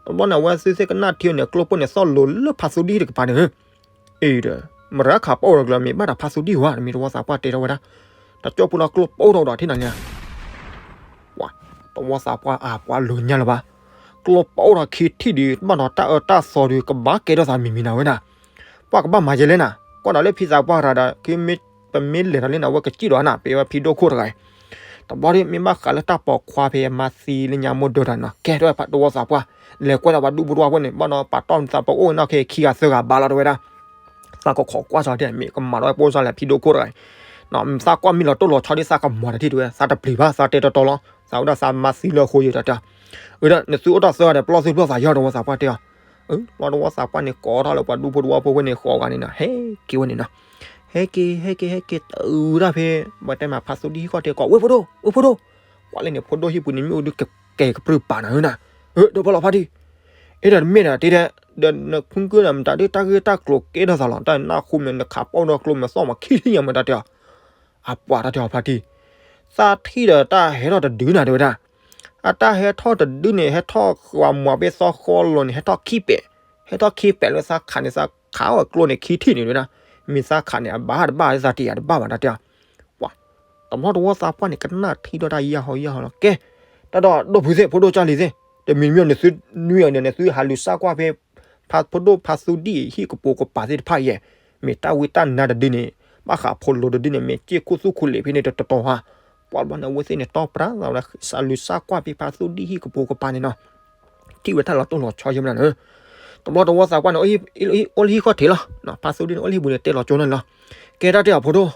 တဘျီန့ၣ် အဝဲသ့ၣ်သ့ၣ်ကနၣ်ထံန့ၣ် ကျိပိၢ်န့ၣ် သီၣ်လိၤလၢဖါသူဒံၣ်တကပၤန့ၣ်, အ့ဒီး မရၤခးပီၣ်ဒီးကျၢၤ မ့ၢ်ဘၣ်ဒီးဖါသူဒံၣ်ဝဲ တမ့ၢ်တဝီသးပှၢ်တဲထီၣ်ဝဲဒၣ်, တကၠိဖိလီၤကျိပိၢ်ထီၣ်ဒီးထံၣ်နၤလံ ပှၤ တဝီသးပှၢ်အါ ပှၤလိၤညါလၢၤဘၣ်, ကျိပိၢ်ထီၣ်ခံထံၣ်ဒုး ဘၣ်ဒီးတၢ်အၢတၢ်သီဒုး ကဘၣ်ကဲထီၣ်သးမံၤမံၤနၤဝဲဒၣ်, ပှၤကဘၣ်မၤယဲလဲၣ်နၤ, ကွၢ်ဒီးလၢဖံသးပှၢ်ရၤဒီး ပမ့ၢ်လဲၤဒီးလၢနၤ အဝဲကစံၣ်ဒီးနၤ ပဝဲဖံဒိၣ်ခိၣ်တဂၤအံၤ, တဘျီဒုး မ့ၢ်ဘၣ်ဃးလၢတၢ်ပိာ်ခွါဖဲအမါသံလၢညါမိၢ်ဒၢတၢ်န့ၣ်နီၤ ကဲထီၣ်ဝဲဖးတဝီသးပှၢ်, လဲၤကွၢ်ဒီးပှၤဒူဖိတဝီဖိန့ၣ် ဘၣ်ဒီးပာ်တီၢ်နသးပအိၣ်ဝဲနီၢ်ခဲခံဂၤသၢဂၤဘၣ်လီၤတဲဝဲဒၣ် သးကခိးကွၢ်စီၤဒ်န့ၣ် မ့ၢ်ကမၤဒီးဝဲပိၢ်စၢ်လဲၣ် ဖံဒိၣ်ခိၣ်တဂၤအံၤ, သးကွၢ်မ့ၢ်လီၤတိၢ်လီၤဆီဒ်သးကမၤတထံၣ်တဲဝဲ သးတပျံၤဘၣ် သးတဲတီတီလီၤ, သးဝဲဒၣ်သးမါသံလၢအဃိယတၢ်တဲ, အၢ နသုအိၣ်တၢ်သၢဂၤဒီး ပလီၢ်သုပလီၢ်သးယီၤ တဝီသးပှၢ်တဲအီၤ, အၢ လီၤတဝီသးပှၢ်န့ၣ် ကိးထီၣ်လၢပှၤဒူဖိတဝီဖိဝဲန့ၣ် ဃိးဂၤန့ၣ်နီၤ ဟဲက့ၤဝဲန့ၣ်နီၤ, ဟဲက့ၤ ဟဲက့ၤ ဟဲက့ၤ တုၤဒၣ်ဖဲ ပှၤတဲမးဖါသူဒံၣ်ဟံၣ်ခီၣ်ထံးကိး ဝ့ၢ်ဖိဒိၣ် ဝ့ၢ်ဖိဒိၣ်, ကွၢ်လၢန့ၣ် ဖိဒိၣ်ဟံၣ်ပူၤန့ၣ် မ့ၢ်အိၣ်ဒုးကကဲကပြုၢ်ပာ်နၤဧၢနၤ, အၢ ဒီးပလီၤဖါတံၢ် အဲၣ်ဒိးတမ့ၢ်ဒီး တဲဒၣ် ဒီးနဖုကၢဒီး မတၤဒုးတၢ်ဂ့ၢ်တၢ်ကျိၤကဲထီၣ်သးလီၤ တၢ်နၢ်ဟူမ့ၢ် နခးပီၣ်ဒီးကျိမ့ၢ်သီၣ်မးခံထံၣ်ညါမတၤတဲအီၤ, အပှၤတၢ်တဲအီၤဖါတံၢ်, သးထံၣ်ဒီးတၢ်ဟဲထီၣ်တဒုနၤတဲဝဲဒၣ်, အတၢ်ဟဲထီၣ်တဒုန့ၣ် ဟဲထီၣ်ဃီမွၤဖဲသီဃီလိၤန့ၣ် ဟဲထီၣ်ခံပဲာ်, ဟဲထီၣ်ခံပဲာ်လၢသးခးန့ၣ် သးခးအီၣ်ကျိန့ၣ်ခံထံၣ်န့ၣ်တဲဝဲဒၣ်, မ့ၢ်သးခးန့ၣ် အဘၣ်တဘၣ်လၢသးတယာ်တဘၣ်ဘၣ်တၢ်တဲအီၤ, ပှၤ တဘျီတဝီသးပှၢ်န့ၣ် ကနၣ်ထံဒီးတၢ်ယၢ်ဟီယၢ်ဟီလီၤ ကဲ, တၢ်ဒီးဒိၣ်ဖုသ့ၣ် ဖိဒိၣ်ကၢ်လံၤသ့ၣ် တမံၤမံၤန့ၣ် သုနွံအီၤဒီး နသုဟးလူၤစၢ်ကွၢ်ဖဲ ဖါဖိဒိၣ်ဖါသူဒံၣ်ဟံၣ်ကပိာ်ကပၤသ့ၣ်တဖၣ်အံၤ, မ့ၢ်တၢ်ဝံတၢ်နါတဒုန့ၣ်, ဘၣ်ဃးဖိလိၤတဒုန့ၣ် မ့ၢ်စ့ၢ်ခိၣ်သူခိၣ်လ့ၣ်ဖဲန့ၣ်တတီၤဧါ, ပှၤတဘျီန့ၣ် အဝဲသ့ၣ်န့ၣ် တီပရၢသးဝဲဒၣ် စးလူၤစၢ်ကွၢ်ဖဲဖါသူဒံၣ်ဟံၣ်ကပိာ်ကပၤန့ၣ်နီၤ, တထံၣ်ဝဲတၢ်လီၤတိၢ်လီၤဆီယဲမနၤန့ၣ်, တဘျီတဝီသးပှၢ်န့ၣ် အိၣ်လၢဟံၣ်ဃီတထံးလီၤ, ဖါသူဒ်န့ၣ် အိၣ်လၢဟံၣ်ပူၤန့ၣ် တဲလီၤကၠိနၢ်လီၤ, ကဲတၢ်တဲအီၤဖိဒိၣ်,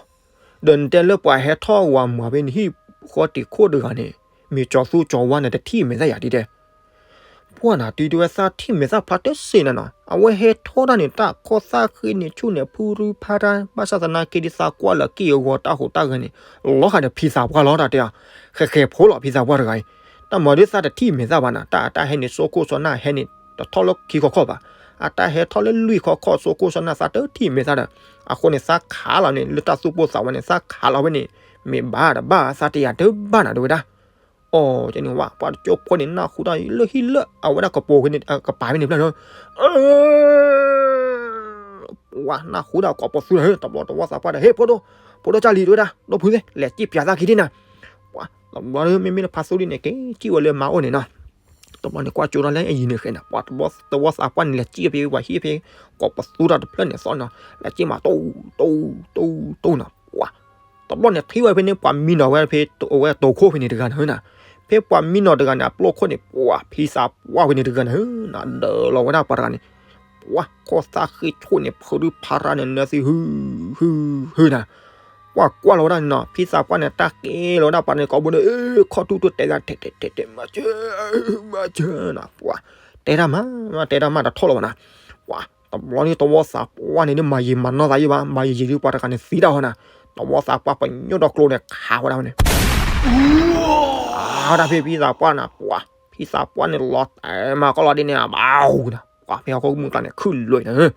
ဒီးနတဲလၢပှၤဟဲထီၣ်ဝၤမၤဖဲနဟံၣ်ဃီတံာ်ခိၣ်တဂၤန့ၣ်, မ့ၢ်ကၠီၤသူကၠီၤဝါန့ၣ် တထံၣ်မဲာ်သၣ်ယၤဒ်တဲ ပှၢ်နၤ တုၤတဝဲသးထံၣ်မဲာ်သၣ်ဖျါတစ့နၤနီၤ, အဝဲဟဲထီၣ်တၢ်န့ၣ် တၢ်ခီၣ်သၣ်ဃ့န့ၣ်ဆူၣ်န့ၣ် ဖုရူဖးတၢ် ဘၣ်ဆၣ်သနာ်က့ဒ်သးကွၢ်လၢက့ၢ်အဂီၤတၢ်ဟူးတၢ်ဂဲၤန့ၣ် လီၤဃာ်ဒီးဖံသးပှၢ်လီၤတၢ်တဲအီၤ, ဃဲဃဲဖိလီၤဖံသးပှၢ်တဂၤအံၤ, တၢ်မၤဒ်သးတထံၣ်မဲာ်သၣ်ဘၣ်နၤ တၢ်အတၢ်ဟဲန့ၣ် စိခိၣ်စီနၢ်ဟဲန့ၣ် တထီၣ်လၢခံခီခီၣ်ဘၣ်, အတၢ်ဟဲထီၣ်လၢလွံၢ်ခီခီၣ် စိခိၣ်စီနၢ်သးတထံၣ်မဲာ်သၣ်ဒီး, အဃိန့ၣ်သးခးလီၤန့ၣ် လၢတၢ်သူၣ်ပိၢ်သးဝးန့ၣ် သးခးလီၤဝဲန့ၣ်, မ့ၢ်ဘၣ်တဘၣ်သးတယၤတဘၣ်နၤတဝဲဒၣ် အီၤန့ၣ်ဝဲ ပှၤတကၠိဖိန့ၣ် နၢ်ဟူတၢ်လၢဟံၣ်လၢအဝဲဒၣ်ကပိာ်ဝဲန့ၣ် ကပၤဝဲန့ၣ်ဖျၢၣ်လီၤ, ပှၤနၢ်ဟူဒၣ်ကိးပသူလီၤ, တဘျီတဝီသးပှၢ်ဒီး ဟ့ၣ်ဖိဒိၣ်, ဖိဒိၣ်ကၢ်လံၤတဝဲဒၣ် ဒီပုၢ်သ့ၣ် လဲၤစံၣ်ပၠးသးခံဒ်နၤ, ပှၤတဘျီမ့မ့ၢ်လၢဖါသူဒ်န့ၣ် က့ၤစံၣ်ဝဲလၢမါအိၣ်န့ၣ်နီၤ, တဘျီန့ၣ်ကွၢ်ကၠိထီၣ်လၢအယံၤန့ၣ်ဃဲနၤ ပှၤတဝီသးပှၢ်န့ၣ် လဲၤစံၣ်ဖဲပှၤဟံၣ်ဖဲ ကိးပသူတၢ်တဖျၢၣ်န့ၣ်သီနီၤ, လဲၤစံၣ်မးတိၢ်တိၢ်တိၢ်တိၢ်နီၤ, ပှၤ တဘျီန့ၣ်ထံၣ်ဝဲဖဲန့ၣ် ပှၤမံနီၤဝဲဖဲ အဝဲတိာ်ခိၣ်ဖဲန့ၣ်တဂၤနၤဧၢနၤ, ဖဲပှၤမံနီၤတဂၤန့ၣ် အပျိၢ်ခိၣ်န့ၣ် ပှၤဖံသးပှၢ်ဖဲန့ၣ်တဂၤနၤဧၢနၤ, ဒၢးလီၤဝဲဒၣ်ပှၤတဂၤန့ၣ်, ပှၤခီၣ်သၣ်ဃ့ဆိၣ်န့ၣ် ဖုရူဖးရၣ်န့ၣ် နၢသံဟု ဟု ဟုနၤ, ပှၤကွၢ်လီၤဝဲဒၣ်န့ၣ်နီၤ ဖံသးပှၢ်န့ၣ် တၢ်ကဲလီၤဝဲဒၣ်ပှၤန့ၣ် ကိးဘိန့ၣ် ခီၣ်ထူၣ်ထူၣ်တဲဒၣ် ထဲးထဲးထဲးထဲး မၤစၢၤ မၤစၢၤနၤ, ပှၤ တဲတၢ်မး တဲတၢ်မးတထီၣ်လီၤဘၣ်နၤ, ပှၤ တဘျီန့ၣ်တဝီသးပှၢ်န့ၣ် မၤယံာ်မၤနီၢ်သးယံာ်ဘၣ် မၤယံာ်ယံာ်ဒီးပှၤတဂၤန့ၣ်သံတၢ်ဟီနၤ, တဝီသးပှၢ်ပညိၣ်ဒီးကျိန့ၣ် ခးဝဲဒၣ်ဝဲန့ၣ် အါဒၣ်ဖဲဖံသးပှၢ်နၤ ပှၤ ဖံသးပှၢ်န့ၣ်လီၤတဲာ်မးကီၢ်လီၤဒ်န့ၣ် ဘၣ်ဟူနၤ, ပှၤဖဲဟီၣ်ခိၣ်မုၢ်ကျါန့ၣ် ခုၣ်လွံၢ်နၤ,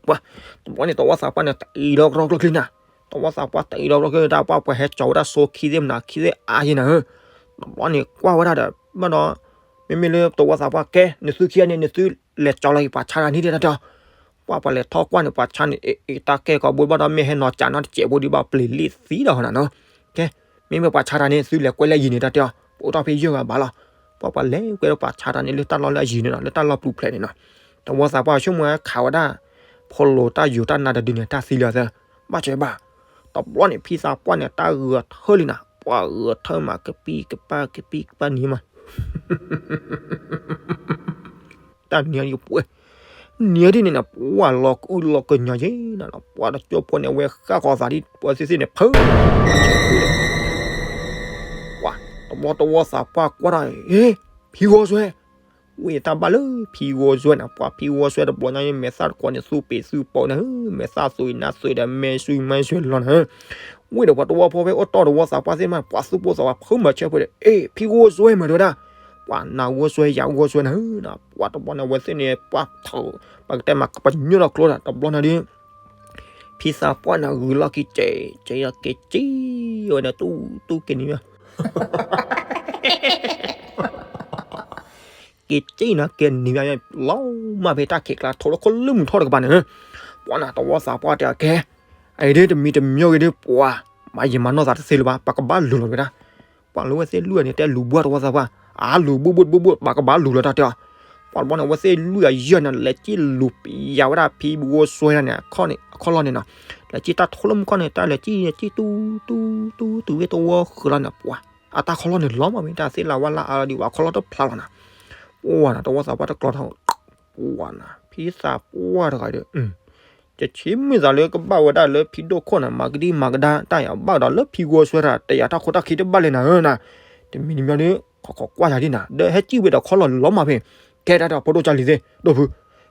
ပှၤ တဘျီန့ၣ်တဝီသးပှၢ်န့ၣ် တအံၤလီၤကရီကျိချံနၤ, တဝီသးပှၢ်တအံၤလီၤကရီကျိ တၢ်ပှၢ်ပှၤဟဲကၠီၤဝဲဒၣ်စိခံသ့ၣ်မနၤခံသ့ၣ်အါယဲနၤဧၢ, တဘျီန့ၣ်ကွၢ်ဝဲဒၣ်ဒီး ဘၣ်ဒီး မ့မ့ၢ်လၢတဝီသးပှၢ်ကဲ နသုခံဂၤန့ၣ် နသုလဲၤကၠီၤလီၤက့ၤပှၤဆါတဂၤန့ၣ်တၢ်တဲအီၤ, ပှၤပှၤလဲၤထီၣ်ကွၢ်န့ၣ် ပှၤဆါန့ၣ် အ့ အ့ တၢ်ကဲကီးဘိဘၣ်ဒီး မ့ၢ်ဟဲနီၤကးနီတစဲးဖိဒံးဘၣ်ပျ့ၤလံသံဒီးဟီနၤနီၤ, ကဲ မ့မ့ၢ်ပှၤဆါတဂၤန့ၣ် သုလဲၤကွဲလၢအယံၤန့ၣ်တၢ်တဲအီၤ, ပအိးထီၣ်ဖဲယဲၢ်ဂၤဘၣ်လီၤ, ပှၤပှၤလဲၤကွဲဒီးပှၤဆါတဂၤန့ၣ် လၢတၢ်လီၢ်လၢအယံၤန့ၣ်နီၤ လၢတၢ်လီၢ်ပူၤဖျဲးန့ၣ်နီၤ, တဝီသးပှၢ်ဆိကမိၣ်ဝဲခးဝဲဒၣ် ဖိလိၤတၢ်ယိၤတၢ်နါတဒုန့ၣ် တၢ်သံလၢအသၢ, ဘၣ်စၢၤဘၣ်, တဘျီန့ၣ် ဖံသးပှၢ်န့ၣ် တၢ်ဂဲၤထၢၣ်လံနၤ, ပှၤဂဲၤထၢၣ်မး ကပံၢ်ကပၢ် ကပံၢ်ကပၢ်နံၤမး တၢ်နံၤအံၤပှဲၤ, နံၤဒ်န့ၣ်နၤ ပှၤလီၤကအုၣ်လီၤကညီၤယဲနၤနီၤ, ပှၤတကၠိဖိန့ၣ် အဝဲဃၣ်ဃီၤသးဒ်ပှၤသ့ၣ်သ့ၣ်န့ၣ် ဖု ပှၤ တဘျီတဝီသးပှၢ်ကွၢ်တၢ်, ဟ့ ဖံဂီၤစွဲ, ဝံၤတၢ်ဘၣ်လၢဖံဂီၤစွဲနၤ, ပှၤဖံဂီၤစွဲတဘျီညါ မဲာ်သၣ်တကိးန့ၣ် သူပ့ၤသူပိာ်နၤ, မဲာ်သၣ်သွံၣ်နါသွံၣ်ဒီး မဲာ်ဆူမဲာ်ဆူလီၤနၤ, ဝံၤဒီးပှၤတဝီဖိဖဲအိၣ်တီၢ်တဝီသးပှၢ်သ့ၣ်မး ပှၤသူၣ်ပိၢ်သးဝးဖုမၤဆၢဖိဒီး အ့ ဖံဂီၤစွဲမးတဲဝဲဒၣ်, ပှၤနၤဂီၤစွဲယၤဂီၤစွဲနၤဧၢနၤ, ပှၤတဘျီန့ၣ် အဝဲသ့ၣ်န့ၣ် ပှၤထီၣ် ပကတဲမး ပညိၣ်ထီၣ်ကျိနၤ တဘျီနၤဒ် ဖံသးပှၢ်န့ၣ် ဂုၤလီၢ်ခံကဲး ကဲးကဲးကံ ဝဲန့ၣ်တူၢ်တူၢ်ကဲနံၤ က့ၤစံၣ်နီၤ ကဲနံၤဘၣ် လီၤမၢ်ဖဲတၢ်ခံးကျါ ထိးလၢခိၣ်လၢမုၢ်ထီၣ်တကပၤန့ၣ်, ပှၤနၤတဝီသးပှၢ်တဲအကဲ, အအံၤဒ်တမံၤတမံၤဂ့ၤဒ်ပှၤ မၤယံာ်မၤနီၢ်သးတသ့လၢၤဘၣ် ပကဘၣ်လူၤလီၤဝဲဒၣ်, ပှၤလၢဝဲသ့ၣ်လွံၢ်ဂၤန့ၣ် တဲလူၤဘှၢ်တဝီသးပှၢ်, အလူၤဘှၢ်ဘှၢ်တဘိဘိ ပှၤကဘၣ်လူၤလီၤတၢ်တဲအီၤ, ပှၤတဘျီန့ၣ် အဝဲသ့ၣ်လွံၢ်ဂၤယဲၢ်န့ၣ် လဲၤစံၣ်လူၤပျံၤယၤဝဲဒၣ်ဖံဂီၤစွဲန့ၣ် အခီၣ်လီၢ်န့ၣ်နီၤ, လဲၤစံၣ်တၢ်ထိးလၢမုၢ်ခီၣ်န့ၣ် တၢ်လဲၤစံၣ်စံၣ်တူၢ်တူၢ်တူၢ် တုၤဝဲတဝီဃုာ်လီၤန့ၣ် ပှၤ အတၢ်ခီၣ်လီၢ်န့ၣ်လီၤမၢ်ဝဲ တၢ်သ့ၣ်လၢဝဲလၢအါလီၤဒံး ပှၤခီၣ်လီၢ်တဖျါလီၤနၤ, ပှၤနၤ တဝီသးပှၢ်တကျီထီၣ်, ပှၤနၤ ဖံသးပှၢ်တဂၤဒီး တဆံးမုၢ်သးလၢကဘၣ်ဝဲဒၣ်လၢဖံဒိၣ်ခိၣ်န့ၣ် မၤကဒံမၤကဒါတၢ်ယၤဘၣ်ဒီးလၢဖံဂီၤစွဲတဂၤ တယၤတၢ်ခိတၢ်ခံတဘၣ်လဲၣ်နၤဧၢနၤ, တမံၤတမံၤဒီး ခိးခိးကွၢ်ယၤဒ်နၤ ဒီးဟဲစံၣ်ဝဲဒီးခီၣ်လီၢ်လီၤမၢ်ဖဲ, ကဲတၢ်ဒီးဖိဒိၣ်ကၢ်လံၤသ့ၣ် ဒိၣ်ဖု,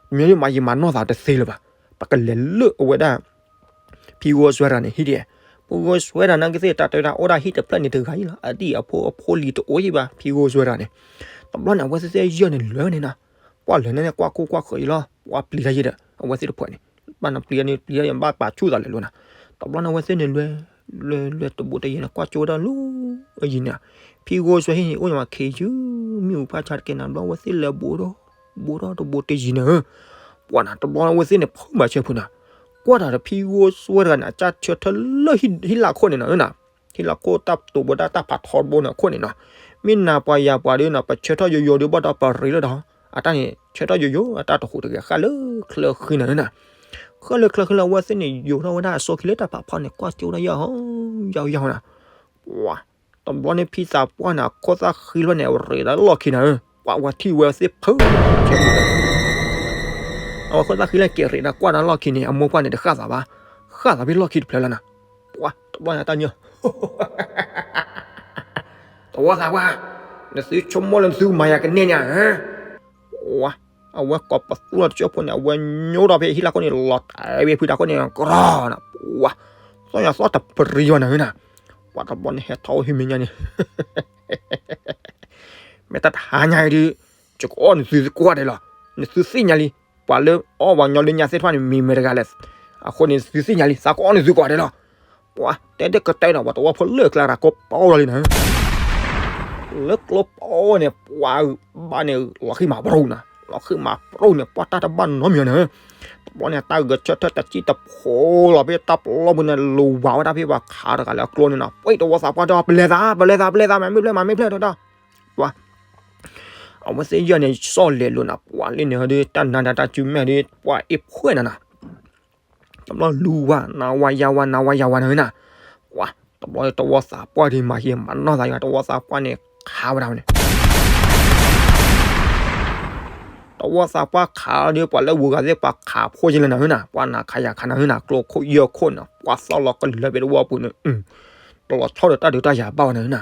တမံၤမၤယံာ်မၤနီၢ်သးတသ့လၢၤဘၣ်, ပကလဲၤလၢအဝဲဒၣ် ဖံဂီၤစွဲတဂၤန့ၣ် ဟံၣ်ဒ်, ဖံဂီၤစွဲတဂၤနာ်က့သ့ၣ် တၢ်တဲဝဲဒၣ်အိၣ်ဒၣ်ဟံၣ်တဖျၢၣ်န့ၣ်တဂၤအံၤလီၤ အဒံၣ်အဖိအဖိလံၤတအိၣ်ယံၤဘၣ် ဖံဂီၤစွဲတဂၤန့ၣ်, တဘျီန့ၣ် အဝဲသ့ၣ်သ့ၣ်ယဲၢ်န့ၣ်လဲၤန့ၣ်နီၤ, ပှၤလဲၤန့ၣ်ကွၢ်ခိၣ်ကွၢ်ဃၢၤအံၤလီၤ ပှၤပျံၤတၢ်ယဲၢ်ဒီး အဝဲသ့ၣ်တဖၣ်န့ၣ် ဘၣ်နပျံၤန့ၣ်ပျံၤတၢ်ယဲၢ်ဘၣ်ပာ်ဆူၣ်သးလဲၤလိၤနၤ, တဘျီန့ၣ် အဝဲသ့ၣ်န့ၣ်လဲၤ လဲၤလဲၤတဘူးတယဲၢ်န့ၣ် ကွၢ်ကၠိဝဲဒၣ်လၢ အယံၤန့ၣ်, ဖံဂီၤစွဲဟံၣ်န့ၣ် အိၣ်ညါမးခ့ယုၢ် မ့ၣ်အူဖးဆါတကဲနၤ ဘျီ အဝဲသ့ၣ်လဲၤဘူးဒီး ဘူးဒီးတဘူးတယံၤန့ၣ်ဧၢ, ပှၤနၤ တဘျီန့ၣ် အဝဲသ့ၣ်န့ၣ် ဖုမၤဆၢဖုနၤ, ကွၢ်တၢ်ဒီးဖံဂီၤစွဲတဂၤန့ၣ် အစၢ်ဆၢထၢၣ်လၢဟံၣ်လၢခိၣ်န့ၣ်နၤဧၢနၤ, ဟံၣ်လၢခိၣ်တၢ်တိာ်ဘိဒၣ်တၢ်ဖးထီတဘိန့ၣ်အခိၣ်န့ၣ်နီၤ, မ့ၢ်နၤပှၤယၤပှၤဒီးနၤ ပဆၢထၢၣ်ယိယိဒီးဘၣ်ဒီးပရ့လၢဒီး အတၢ်န့ၣ် ဆၢထၢၣ်ယိယိ အတၢ်တဟူးတဂဲၤဃၣ်လၢချၢဃံနၤဧၢနၤ, ဃၣ်လၢချၢဃံလၢအဝဲသ့ၣ်န့ၣ် ယိာ်ထီၣ်ဝဲဒၣ်အစိခံလၢတၢ်ဖးဖီန့ၣ် ကွၢ်ကၠိဝဲဒၣ်ယဲၢ်ဟီ ယဲၢ်ဟီနၤ, ပှၤ တဘျီန့ၣ်ဖံသးပှၢ်န့ၣ် အခိၣ်သၣ်ဃံလီၤန့ၣ် အရ့းလၢလီၢ်ခံနၤဧၢ ပှၤဝဲထံၣ်ဝဲသ့ၣ်ဖုးဆဲးမူ အဝဲဃိသၣ်ဃံလၢက့ၤရ့းဒီးကွၢ်ဒီးလီၢ်ခံန့ၣ် အမိၢ်ပှၢ်န့ၣ်တဃၣ်သးဘၣ်, ဃၣ်သးဖဲလီၢ်ခံတဖျၢၣ်လီၤနၤ, ပှၤတဘျီညါတၢ်ညီ တဝီသးပှၢ်, နသုဆိကမိၣ်လၢနသုမၤယၤကန့ၢ်ညါဧါ, ပှၤ အဝဲကိးပသူလီၤတကၠိဖိန့ၣ် အဝဲညိထီၣ်ဖဲဟံၣ်လၢခိၣ်န့ၣ် လီၤတဲာ်ဝဲဖုတၢ်ခိၣ်န့ၣ် ကြီနၤ, ပှၤ သီၣ်ညါသီၣ်တပရံၤဘၣ်နၤဧၢနၤ, ပှၤတဘျီန့ၣ်ဟဲထီၣ်အိၣ်ဟံၣ်မဲာ်ညါန့ၣ် မ့ၢ်တၢ်တဟါညါအံၤဒီး ယကအီၣ်နသုသကိးဒဲးလီၤ, နသုသ့ၣ်ညါလံ, ပှၤလၢအီၣ်ပှၤညီလၢညါသ့ၣ်တဖၣ်န့ၣ် မ့ၢ်မတၤတဂၤလဲၣ်, အဃိန့ၣ်သုသ့ၣ်ညါလံ သးကအီၣ်နသုကိးဂၤဒဲးလီၤ, ပှၤတဲဒၣ်ကတဲနီၤ ပှၤတဝီဖိလၢကျါတၢ်ကျိပီလီၤလံနၤ လၢကျိပီန့ၣ် ပှၤဘၣ်န့ၣ် လီၤဃံမးပရိနၤ, လီၤဃံမးပရိန့ၣ် ပှၤတၢ်တဘၣ်နီတမံၤနၤ, တဘျီန့ၣ် တၢ်ဂဲၤဆၢထၢၣ်တစံၣ်တဖိလီၤဖဲတၢ်ပလီၢ်ပူၤန့ၣ် လူၤဝးဝဲဒၣ်ဖဲပှၤခးတဂၤလၢအကျိန့ၣ်နီၤ, ပှၤတဝီသးပှၢ်ဒီး ပလဲၤသး ပလဲၤသး ပလဲၤသး မၤမ့ၢ်ဖျၢၣ် မၤမ့ၢ်ဖျၢၣ် တဲဝဲဒၣ်, ပှၤ အဝဲသ့ၣ်ယဲၢ်န့ၣ် စီၣ်လဲၤလိာ်နၤ ပှၤလၢန့ၣ်ဟဲဒီး တၢ်နါဒၣ်တၢ်စုမဲာ်ဒီး ပှၤအ့ၣ်ဖှဲၣ်နၤနၤ တဘျီလူၤဝး နၤဝးယၤဝး နၤဝးယၤဝးနၤနၤ, ပှၤတဘျီတဝီသးပှၢ်ဒီး မၤဟံးမၤနီၢ်သးယၤ တဝီသးပှၢ်န့ၣ် ခးဝဲဒၣ်ဝဲန့ၣ် တဝီသးပှၢ်ခးဒီး ပှၤလၢဝူၤဂၤသ့ၣ်ပှၤခးဖိယဲလၢနၤနၤ, ပှၤနၤခးယၤခးနၤနၤ ကျိခိၣ်ယဲၢ်ခိၣ်နၤ ပှၤသီၣ်လီၤကလၢာ်ဖဲတဝီပူၤန့ၣ်, တလီၤဆီဒီးတၢ်ဒုးတၢ်ယၤဘၣ်ဝဲနၤနၤ,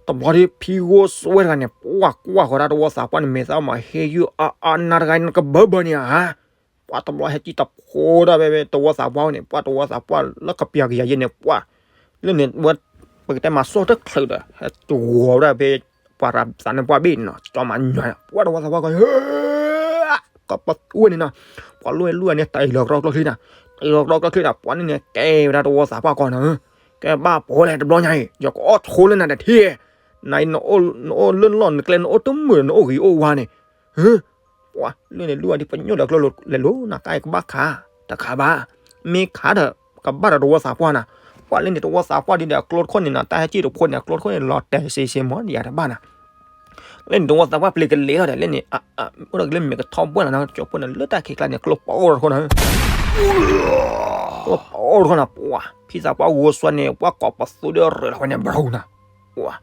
တဘျီဒီးဖံဂိၢ်စွဲတဂၤန့ၣ် ပှၤကွၢ်ဃီၤဒၣ်တဝီသးပှၢ်န့ၣ် မဲာ်သၣ်မၤဟ့ၣ်ယုၢ်အါအါ နၤတဂၤနကဘၢဘၢန့ၣ်ဧါ ပှၤတဘျီဟဲကံၣ်တဖိဒၣ်ဖဲတဝီသးပှၢ်န့ၣ် ပှၤတဝီသးပှၢ်လၢကပျၤကယၤယဲၢ်န့ၣ် ပှၤ လၢန့ၣ်ဝဲ ပကတဲမၤစိၢ်တချုးဒီး ဟဲတဂီၤဝဲဒၣ်ဖဲ ပှၤရၤသးန့ၣ်ပှၢ်ဘ့ၣ်န့ၣ်နီၤ ကၠီမၤညါ ပှၤတဝီသးပှၢ်ကီ ကပသူဝဲန့ၣ်နီၤ, ပှၤလိၣ်ဝဲလူၢ်န့ၣ် တၢ်အံၤလီၤကရီကျိချံနီၤ, တၢ်အံၤလီၤကရီကျိချံနီၤ ပှၤန့ၣ်န့ၣ် ကဲဝဲဒၣ်တဝီသးပှၢ်ကီနီၤ, ကဲဘၣ်ဖိလဲၣ်တဘျီညါအံၤ ယကအီၣ်ဆိလၢနၤတထံၣ်, နအံၤ နအိၣ်လၢလီၢ်နကျဲ နအိၣ်တမုာ် နအိၣ်ဂ့ၤအိၣ်ဝါန့ၣ်, ပှၤလၢန့ၣ်လူၢ်အဒံးပညိၣ်ဒီးကျိလဲၤလိၤနၤ ကါအံၤကဘၣ်ခး, တခးဘၣ်, မ့ၢ်ခးဒီး ကဘၣ်ဒီးတဝီသးပှၢ်နၤ, ပှၤလၢန့ၣ်တဝီသးပှၢ်ဒ်ဒီးအကျိတခိၣ်န့ၣ်နီၤ တၢ်ဟဲက့ၣ်တဖိန့ၣ် အကျိတခိၣ်န့ၣ် လီၤတဲာ်စ့စ့မီၤ ယၤတဘၣ်နၤ လၢန့ၣ်တဝီသးပှၢ်ပျံၤကလဲၤလီၤဒီး လၢန့ၣ် အိၣ်ဒီးကလၢမဲာ်ကထီဘှဲၣ်လီၤနီၤ ကၠီဖိန့ၣ် လၢတၢ်ခံးကျါန့ၣ် ကျိပီအီၣ်တခိၣ်နီၤ, ကျိပီအီၣ်တခိၣ်နီၤ ပှၤ ဖံသးပှၢ်ဂိၢ်စွဲန့ၣ် ပှၤကိးပသူဒီးရ့လီၤဝဲန့ၣ် ဘြူၤနီၤ, ပှၤ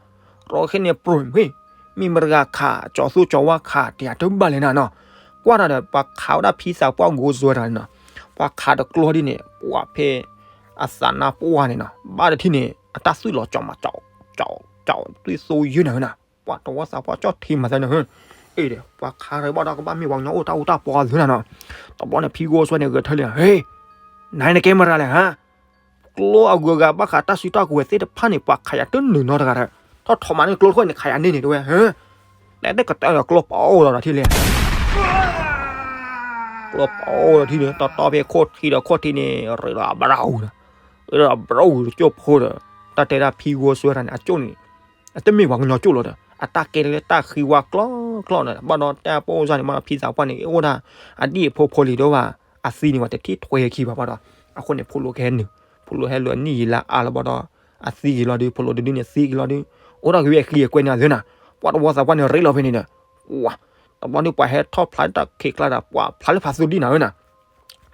ရီခဲန့ၣ်ပြိၢ်မ့ၢ် မ့ၢ်မတဂၤခး ကၠီသူကၠီဝါခး တယၤတဘၣ်လဲၣ်နၤနီၤ, ကွၢ်တၢ်ဒီး ပှၤခးဝဲဒၣ်ဖံသးပှၢ်ဂိၢ်စွဲတဂၤန့ၣ်နီၤ, ပှၤခးတကျိဒ်န့ၣ် ပှၤဖဲ အသးနါပှၢ်န့ၣ်နီၤ ဘၣ်တထံၣ်န့ၣ် အတၢ်သွံၣ်လီၤကၠီမး ကၠီ ကၠီ သွံၣ်သိယုၢ်နၤနၤ, ပှၤတဝီသးပှၢ်ကၠီထံမၤသးနၤ, အ့ဒီး ပှၤခးရၤဘၣ်ဒီးကဘၣ်မ့ၢ်ပှၤကညီအိၣ်တၢ်အူတၢ်ပီအသုနၤနီၤ, တဘျီန့ၣ်ဖံဂိၢ်စွဲန့ၣ် ဂဲၤထၢၣ်လံ, ဟ့ နၤန့ၣ်ကဲမတၤလဲၣ်ဟါ ကျိအဂုၤအဂၤဘၣ်ဃးတၢ်စုတၢ်ကဝဲၤသ့ၣ်တဖၣ်န့ၣ် ပှၤခးယၤတနုာ်နီတဂၤဒီး ထီၣ်ထီမးန့ၣ်ကျိတခိၣ်န့ၣ် ခးယၤန့ၢ်န့ၣ်တဝဲ, တဲတကတၢၢ်ဒီးကျိပီအိၣ်လီၤဒီးထံၣ်လဲၣ်, ကျိပီအိၣ်လီၤထံၣ်န့ၣ် တီတီဖဲခိၣ်ထံဒီးခိၣ်ထံန့ၣ် ရ့ဒီးဘြူၤဒီး ရ့ဒီးဘြူၤဒီးကၠိဖိဒီး တၢ်တဲဒၣ်ဖံဂိၢ်စွဲတဂၤန့ၣ် အကၠိန့ၣ် အတမ့ၢ်ပှၤကညီကၠိလီၤဒီး အတၢ်ကဲလၢတၢ်ဃံဝါကျီကျီန့ၣ် ဘၣ်ဒီးတၢ်ပိၢ်စၢ်န့ၣ် ဘၣ်ဒီးဖံသးပှၢ်န့ၣ် အိၣ်ဒၣ် အဒံၣ်အဖိဖိလံၤဒီးဘၣ် အသံန့ၣ် ပှၤတထံၣ်ထွဲခံဘၣ်ဘၣ်ဒီး အဃိန့ၣ် ဖိလိၤကဟဲနုာ် ဖိလိၤဟဲလၢအနံၣ်ယံာ်လါအါလီၤဘၣ်ဒီး အသံယံာ်လီၤဒုး ဖိလိၤဒုးဒုန့ၣ်သံက့ၤလီၤဒုး အိၣ်ဒီးက့ၤဝဲအဃံအကွဲန့ၣ်အသ့နၤ ပှၤတဝီသးပှၢ်န့ၣ်ရ့လီၤဖဲန့ၣ်ဒီး ပှၤ တဘျီဒုးပှၤဟဲထီၣ်ဖျါတၢ်ခံးကျါဒီး ပှၤဖျါလၢဖးသူဒံနၤဧၢနၤ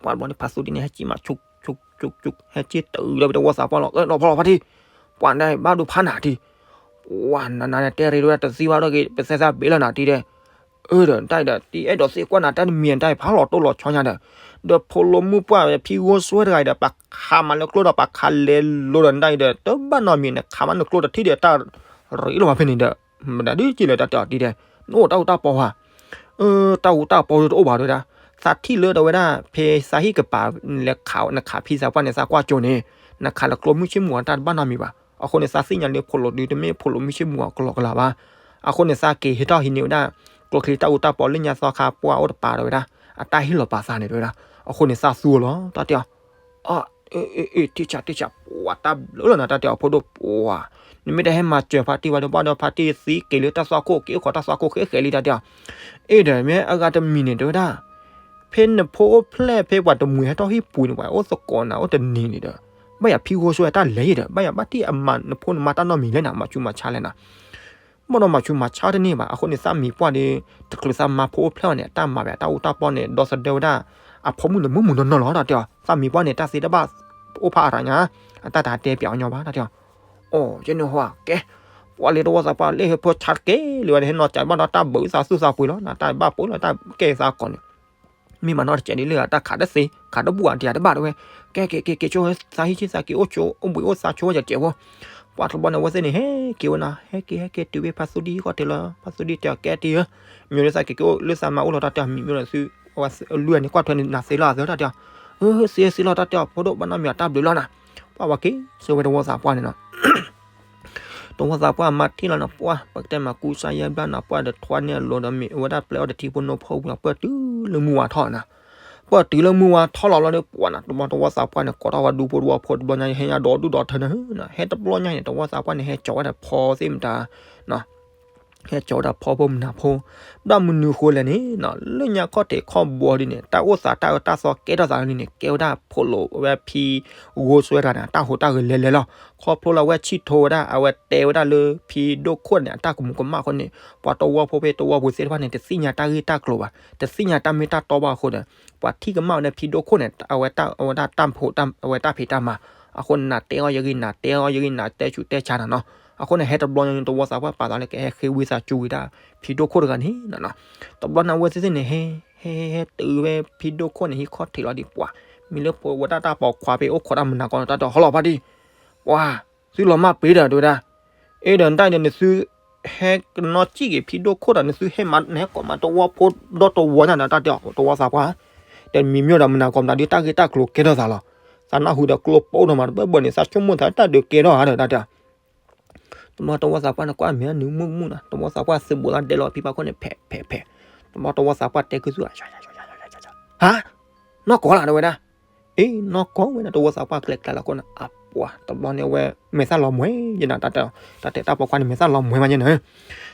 ပှၤတဘျီန့ၣ်ဖးသူဒံန့ၣ် ဟဲကံၣ်မး ဆူၣ်ဆူၣ်ဆူၣ်ဆူၣ် ဟဲက့ၤတုၤလီၤဖဲတဝီသးပှၢ်လီၤ အၢ နီၤဖီလီၤဖါတံၢ် ပှၤန့ၣ်ဘၣ်ဒိဖးနၤတံၢ် ပှၤနၤနၤန့ၣ် တဲရ့ဒိၣ်တသံဘၣ်ဒီးက့ၤ ပသဲသးဘ့ၣ်လီၤနၤတံၢ်ဒီး အၢဒီး တၢ်အံၤဒီး တံၢ်အဲၣ်ဒိးသံကွၢ်နၤတၢ်တမံၤတၢ်အံၤ ဖးလီၤတိၢ်လီၤဆီညါဒီး ဒီးဖိလိမုၣ်ပှၢ်ဖံဂိၢ်စွဲတဂၤအံၤဒီး ပှၤခးမးလၢကျိဒီး ပှၤခးလဲၤလိၤဒီး တၢ်အံၤဒီး တဘၣ်နီတမံၤန့ၣ် ခးမးနကျိတထံၣ်ဒီး တၢ်ရ့လီၤဘၣ်ဖဲန့ၣ်ဒီး မတၤဒုးက့ၤလၢတၢ်တဲအီၤတံၢ်ဒီး နအိၣ်တၢ်အူတၢ်ပီဧါ အၢ တၢ်အူတၢ်ပီတအိၣ်ဘၣ်တဲဝဲဒၣ် သးထံၣ်လၢတဲဝဲဒၣ် ဖဲသးဟံၣ်ကပၤ လဲၤခး နခးဖံသးပှၢ်န့ၣ် သးကွၢ်ကၠိန့ၣ် နခးလၢကျိမုၢ်ဆ့ၣ်မူၤအတၢ်တဘၣ်နီတမံၤဘၣ် အဃိန့ၣ် သးသ့ၣ်ညါလၢဖိလိဒုးတမ့ၢ်ဖိလိမုၢ်ဆ့ၣ်မူၤအကလီကလီဘၣ် အဃိန့ၣ် သးက့ၤဟ့ၣ်ထီၣ်ဟံးန့ၢ်ဝဲဒၣ် ကျိချံတၢ်အူတၢ်ပီလၢညါသီခါပှၢ်အိၣ်တပၤတဲဝဲဒၣ် အတၢ်ဟ့ၣ်လီၤပာ်သးန့ၣ်တဲဝဲဒၣ် အဃိန့ၣ် သးသူလီၤ တၢ်တဲအီၤ အ အ့ အ့ အ့ တံၢ်ဆး တံၢ်ဆး ပှၤတၢ်ဘျုးလီၤနၤ တၢ်တဲအီၤဖိဒိၣ် ပှၤ နမ့ၢ်တဟဲမၤစၢၤဖါတံၢ်ဝဲဒီး ဘၣ်ဒီးဖါတံၢ်သံက့ၤလၢတၢ်သွၣ်ခိၣ် က့ၤအိၣ်ခိးတၢ်သွၣ်ခိၣ်ဃဲဃဲလံ တၢ်တဲအီၤ အ့ဒီး မ့ၢ်အဂၤတမံၤန့ၣ် တဲဝဲဒၣ် ဖဲနဖိအိၣ်ဖျဲၣ် ဖဲပှၤတမှံၤဟဲထီၣ်ဟံၣ်ပူၤန့ၣ် ပှၤအိၣ်သကိးနၤအိၣ်တနံၤန့ၣ်ဒီး ဘၣ်ယၤဖံဂိၢ်စွဲတၢ်လဲၤယံၤဒီး ဘၣ်ယၤဘၣ်တံၢ်အမၤနဖိနမါတၢ်နီတမံၤလဲၣ်နၤ မၤဆူးမၤဆါလဲၣ်နၤ ဘၣ်ဒီးမၤဆူးမၤဆါတန့ၢ်ဘၣ် အဃိန့ၣ် သးမံၤပှၢ်ဒီး တချုးသးမါဖိအိၣ်ဖျဲၣ်ဘၣ်န့ၣ် အတၢ်မၤဝဲအတၢ်အူတၢ်ပီန့ၣ် ဒီသဒၢဝဲဒၣ် အဖိမုၣ်န့ၣ်မုၢ်မုၢ်နီၢ်နီၢ်လီၤ တၢ်တဲအီၤ သးမံၤပှၢ်န့ၣ် တၢ်သ့တဘၣ်အိၣ်ဖးအရၤညါ အတၢ်တဟးတဲပျးအီၤညီဘၣ် တၢ်တဲအီၤ အိ ယဲန့ၣ်ဟီ ကဲ ပှၤလၢတဝီသးပှၢ်လၢဟဲဖၢဆါတကဲလၢၤဝဲန့ၣ် ဟဲနီၤကးဘၣ်ဒီးတၢ်ဘၢးသးသူၣ်သးပှ့ၤလီၤ တၢ်ဘၣ်ပှ့ၤလီၤ တၢ်ကဲသးကီးန့ၣ် မ့ၢ်မၤနီတစဲးဒ်လၢတၢ်ခးတသ့ ခးတဘူၣ်အတံၤတဘၣ်တဝဲ ကဲကဲကဲကဲဆိသးဟံၣ်ဆံသးက့ၤအိၣ်ဘှံးအိၣ်သးဆိဝဲယတဲဖိ ပှၤတဘျီန့ၣ် အဝဲသ့ၣ်န့ၣ် ဟဲက့ၤဝဲနီၤ ဟဲက့ၤဟဲက့ၤတုၤဝဲဖါသူဒံၣ်ဃီတဲလီၤ ဖါသူဒံၣ်တဲအီၤကဲတ့ၢ်ဧၢ မ့ၢ်လၢသးက့ၤက့ၤအိၣ်လၢသးမါအိၣ်လီၤတၢ်တဲအီၤ မံၤမ့ၢ်လၢသု အဝဲလွံၢ်န့ၣ် ကွၢ်ထွဲန့ၣ်နၤသ့လီၤအသးတၢ်တဲအီၤ သ့သ့လီၤတၢ်တဲအီၤ ဖိဒိၣ်ဘၣ်နီတမံၤအတၢ်ဘျုးလီၤနၤ ပှၤဝဲက့ၤဆၢဝဲတဝီသးပှၢ်န့ၣ်နီၤ တဝီသးပှၢ်မၤထံၣ်လီၤနီၤ ပှၢ် ပကတဲမၤကူစါယဲဘျၣ်နီၤ ပှၢ်ဒီးထွါန့ၢ်အလိၤဒီးမ့ၢ်ဝဲဒၣ်ပျဲအီၤတထံဖိနိဖိဝံၤ ပှၢ်တုၤလၢမုၢ်ဝါထီၣ်နီၤ ပှၢ်တုၤလၢမုၢ်ဝါထီၣ်လီၤဘျီဒီး ပှၢ်နီၤ တဝီသးပှၢ်န့ၣ် ကိးထီၣ်ပှၤဒူဖိတဝီဖိတဘျီညါ ဟဲညါဒီဒူၣ်ဒီထၢန့ၣ် ဟဲတဘျီညါန့ၣ် တဝီသးပှၢ်န့ၣ် ဟဲကၠီၤဝဲဒၣ်ဖီသ့ၣ်မတၤ ဟဲကၠီၤဝဲဒၣ်ဖီဖိမုၢ်နၤဖိ ဘၣ်မနုၤဃိလဲၣ်န့ၣ်နီၤ လၢညါခီၣ်ထံးခီၣ်ဘိဒ်န့ၣ် တၢ်အိၣ်သးတၢ်အၢတၢ်သီကဲထီၣ်သးန့ၣ် ကဲဝဲဒၣ်ဖိးလိာ်ဝဲဖံ ဂိၢ်စွဲတဂၤန့ၣ် တၢ်ဟူးတၢ်ဂဲၤလဲၤလဲၤလီၤ ခီဖျိလၢအဝဲဆံၣ်ထိဝဲဒၣ် အဝဲတဲဝဲဒၣ်လၢဖံဒိၣ်ခိၣ်န့ၣ် အတၢ်ကမူၤကမၣ်အဃိန့ၣ် ပှၤတဝီဖိဖဲတဝီပူၤသ့ၣ်တဖၣ်န့ၣ် တသ့ၣ်ညါတၢ်ဂ့ၢ်တၢ်ကျိၤဘၣ် တသ့ၣ်ညါတၢ်မ့ၢ်တၢ်တီဘၣ်အဃိဒီး ပှၤထံၣ်ကမၣ်ဝဲဒၣ်ဖံဒိၣ်ခိၣ်န့ၣ် အဝဲ အဝဲဒၣ်တၢ်ဖံးတၢ် အဝဲတၢ်ဖံးတၢ်မၤ အဃိန့ၣ် နၤတဲအီၤယဂ့ၤ နၤတဲအီၤယဂ့ၤ နၤတဲဆူးတဲဆါနၤနီၤ အဃိန့ၣ် ဟဲတဘျီန့ၣ် တဝီသးပှၢ်ပာ်သးလၢကဟဲဃ့ဝံသးစူၤဝံၤဒၣ် ဖံဒိၣ်ခိၣ်တဂၤန့ၣ်နီၤ တဘျီန့ၣ်အဝဲသ့ၣ်သ့ၣ်န့ၣ် ဟဲ ဟဲ ဟဲတုၤဝဲဖံဒိၣ်ခိၣ်န့ၣ် ဟံၣ်ခီၣ်ထံးလီၤဒီးပှၤ မ့ၢ်လၢပဝဲဒၣ်တၢ်ပိာ်ခွါဖဲအိၣ်ခိးတၢ်မုၢ်နၤကီၢ်န့ၣ် တၢ်တဲဟီလီၤဖါတံၢ် ပှၤ သုလီၤမၢ်ပှဲၤဒီးတဲဝဲဒၣ် အဲၣ်ဒီးနတၢ်ဒီးနသု ဟဲကနီၣ်စံၣ်က့ၤဖံဒိၣ်ခိၣ်ဒီး နသုဟဲမၤ နဟဲကိးမၤတဝီဖိဒီတဝီညါဒီး တၢ်တဲအီၤ တဝီသးပှၢ် ဒီးမံၤမ့ၢ်ဒီးမုၢ်နၤကီၢ်မတၤဒ်တၢ်ဂ့ၢ်တၢ်ကျိၤကဲထီၣ်သးလီၤ သးနၢ်ဟူဒီးကျိပိၢ်ဒီးမၤတဘၢဘၢန့ၣ် သးဆိကမိၣ်သးတၢ်ဒုးကဲထီၣ်ဧါဒီး တၢ်တဲအီၤ တဘျီတဝီသးပှၢ်န့ၣ် ကွၢ်မ့ၢ်နုာ်မုၢ်မုၢ်နီၤ တဝီသးပှၢ်သုးဘူးသးဒဲးလီၤဖံပှၢ်ခိၣ်န့ၣ် ဖဲးဖဲးဖဲး တဘျီတဝီသးပှၢ်တဲခုသူၣ် ဟါ နီၢ်ကီၢ်လၢ်တဲဝဲဒၣ် အ့ နီၢ်ကီၢ်ဝဲဒၣ် တဝီသးပှၢ်ကျဲကျါလီၤခိၣ်န့ၣ် အပှၤ တဘျီန့ၣ်ဝဲ မဲာ်သၣ်လီၤမှဲယဲနၤ တၢ်တဲ တၢ်တဲတၢ်ပိာ်ခွါန့ၣ် မဲာ်သၣ်လီၤမှဲမးယဲနၤ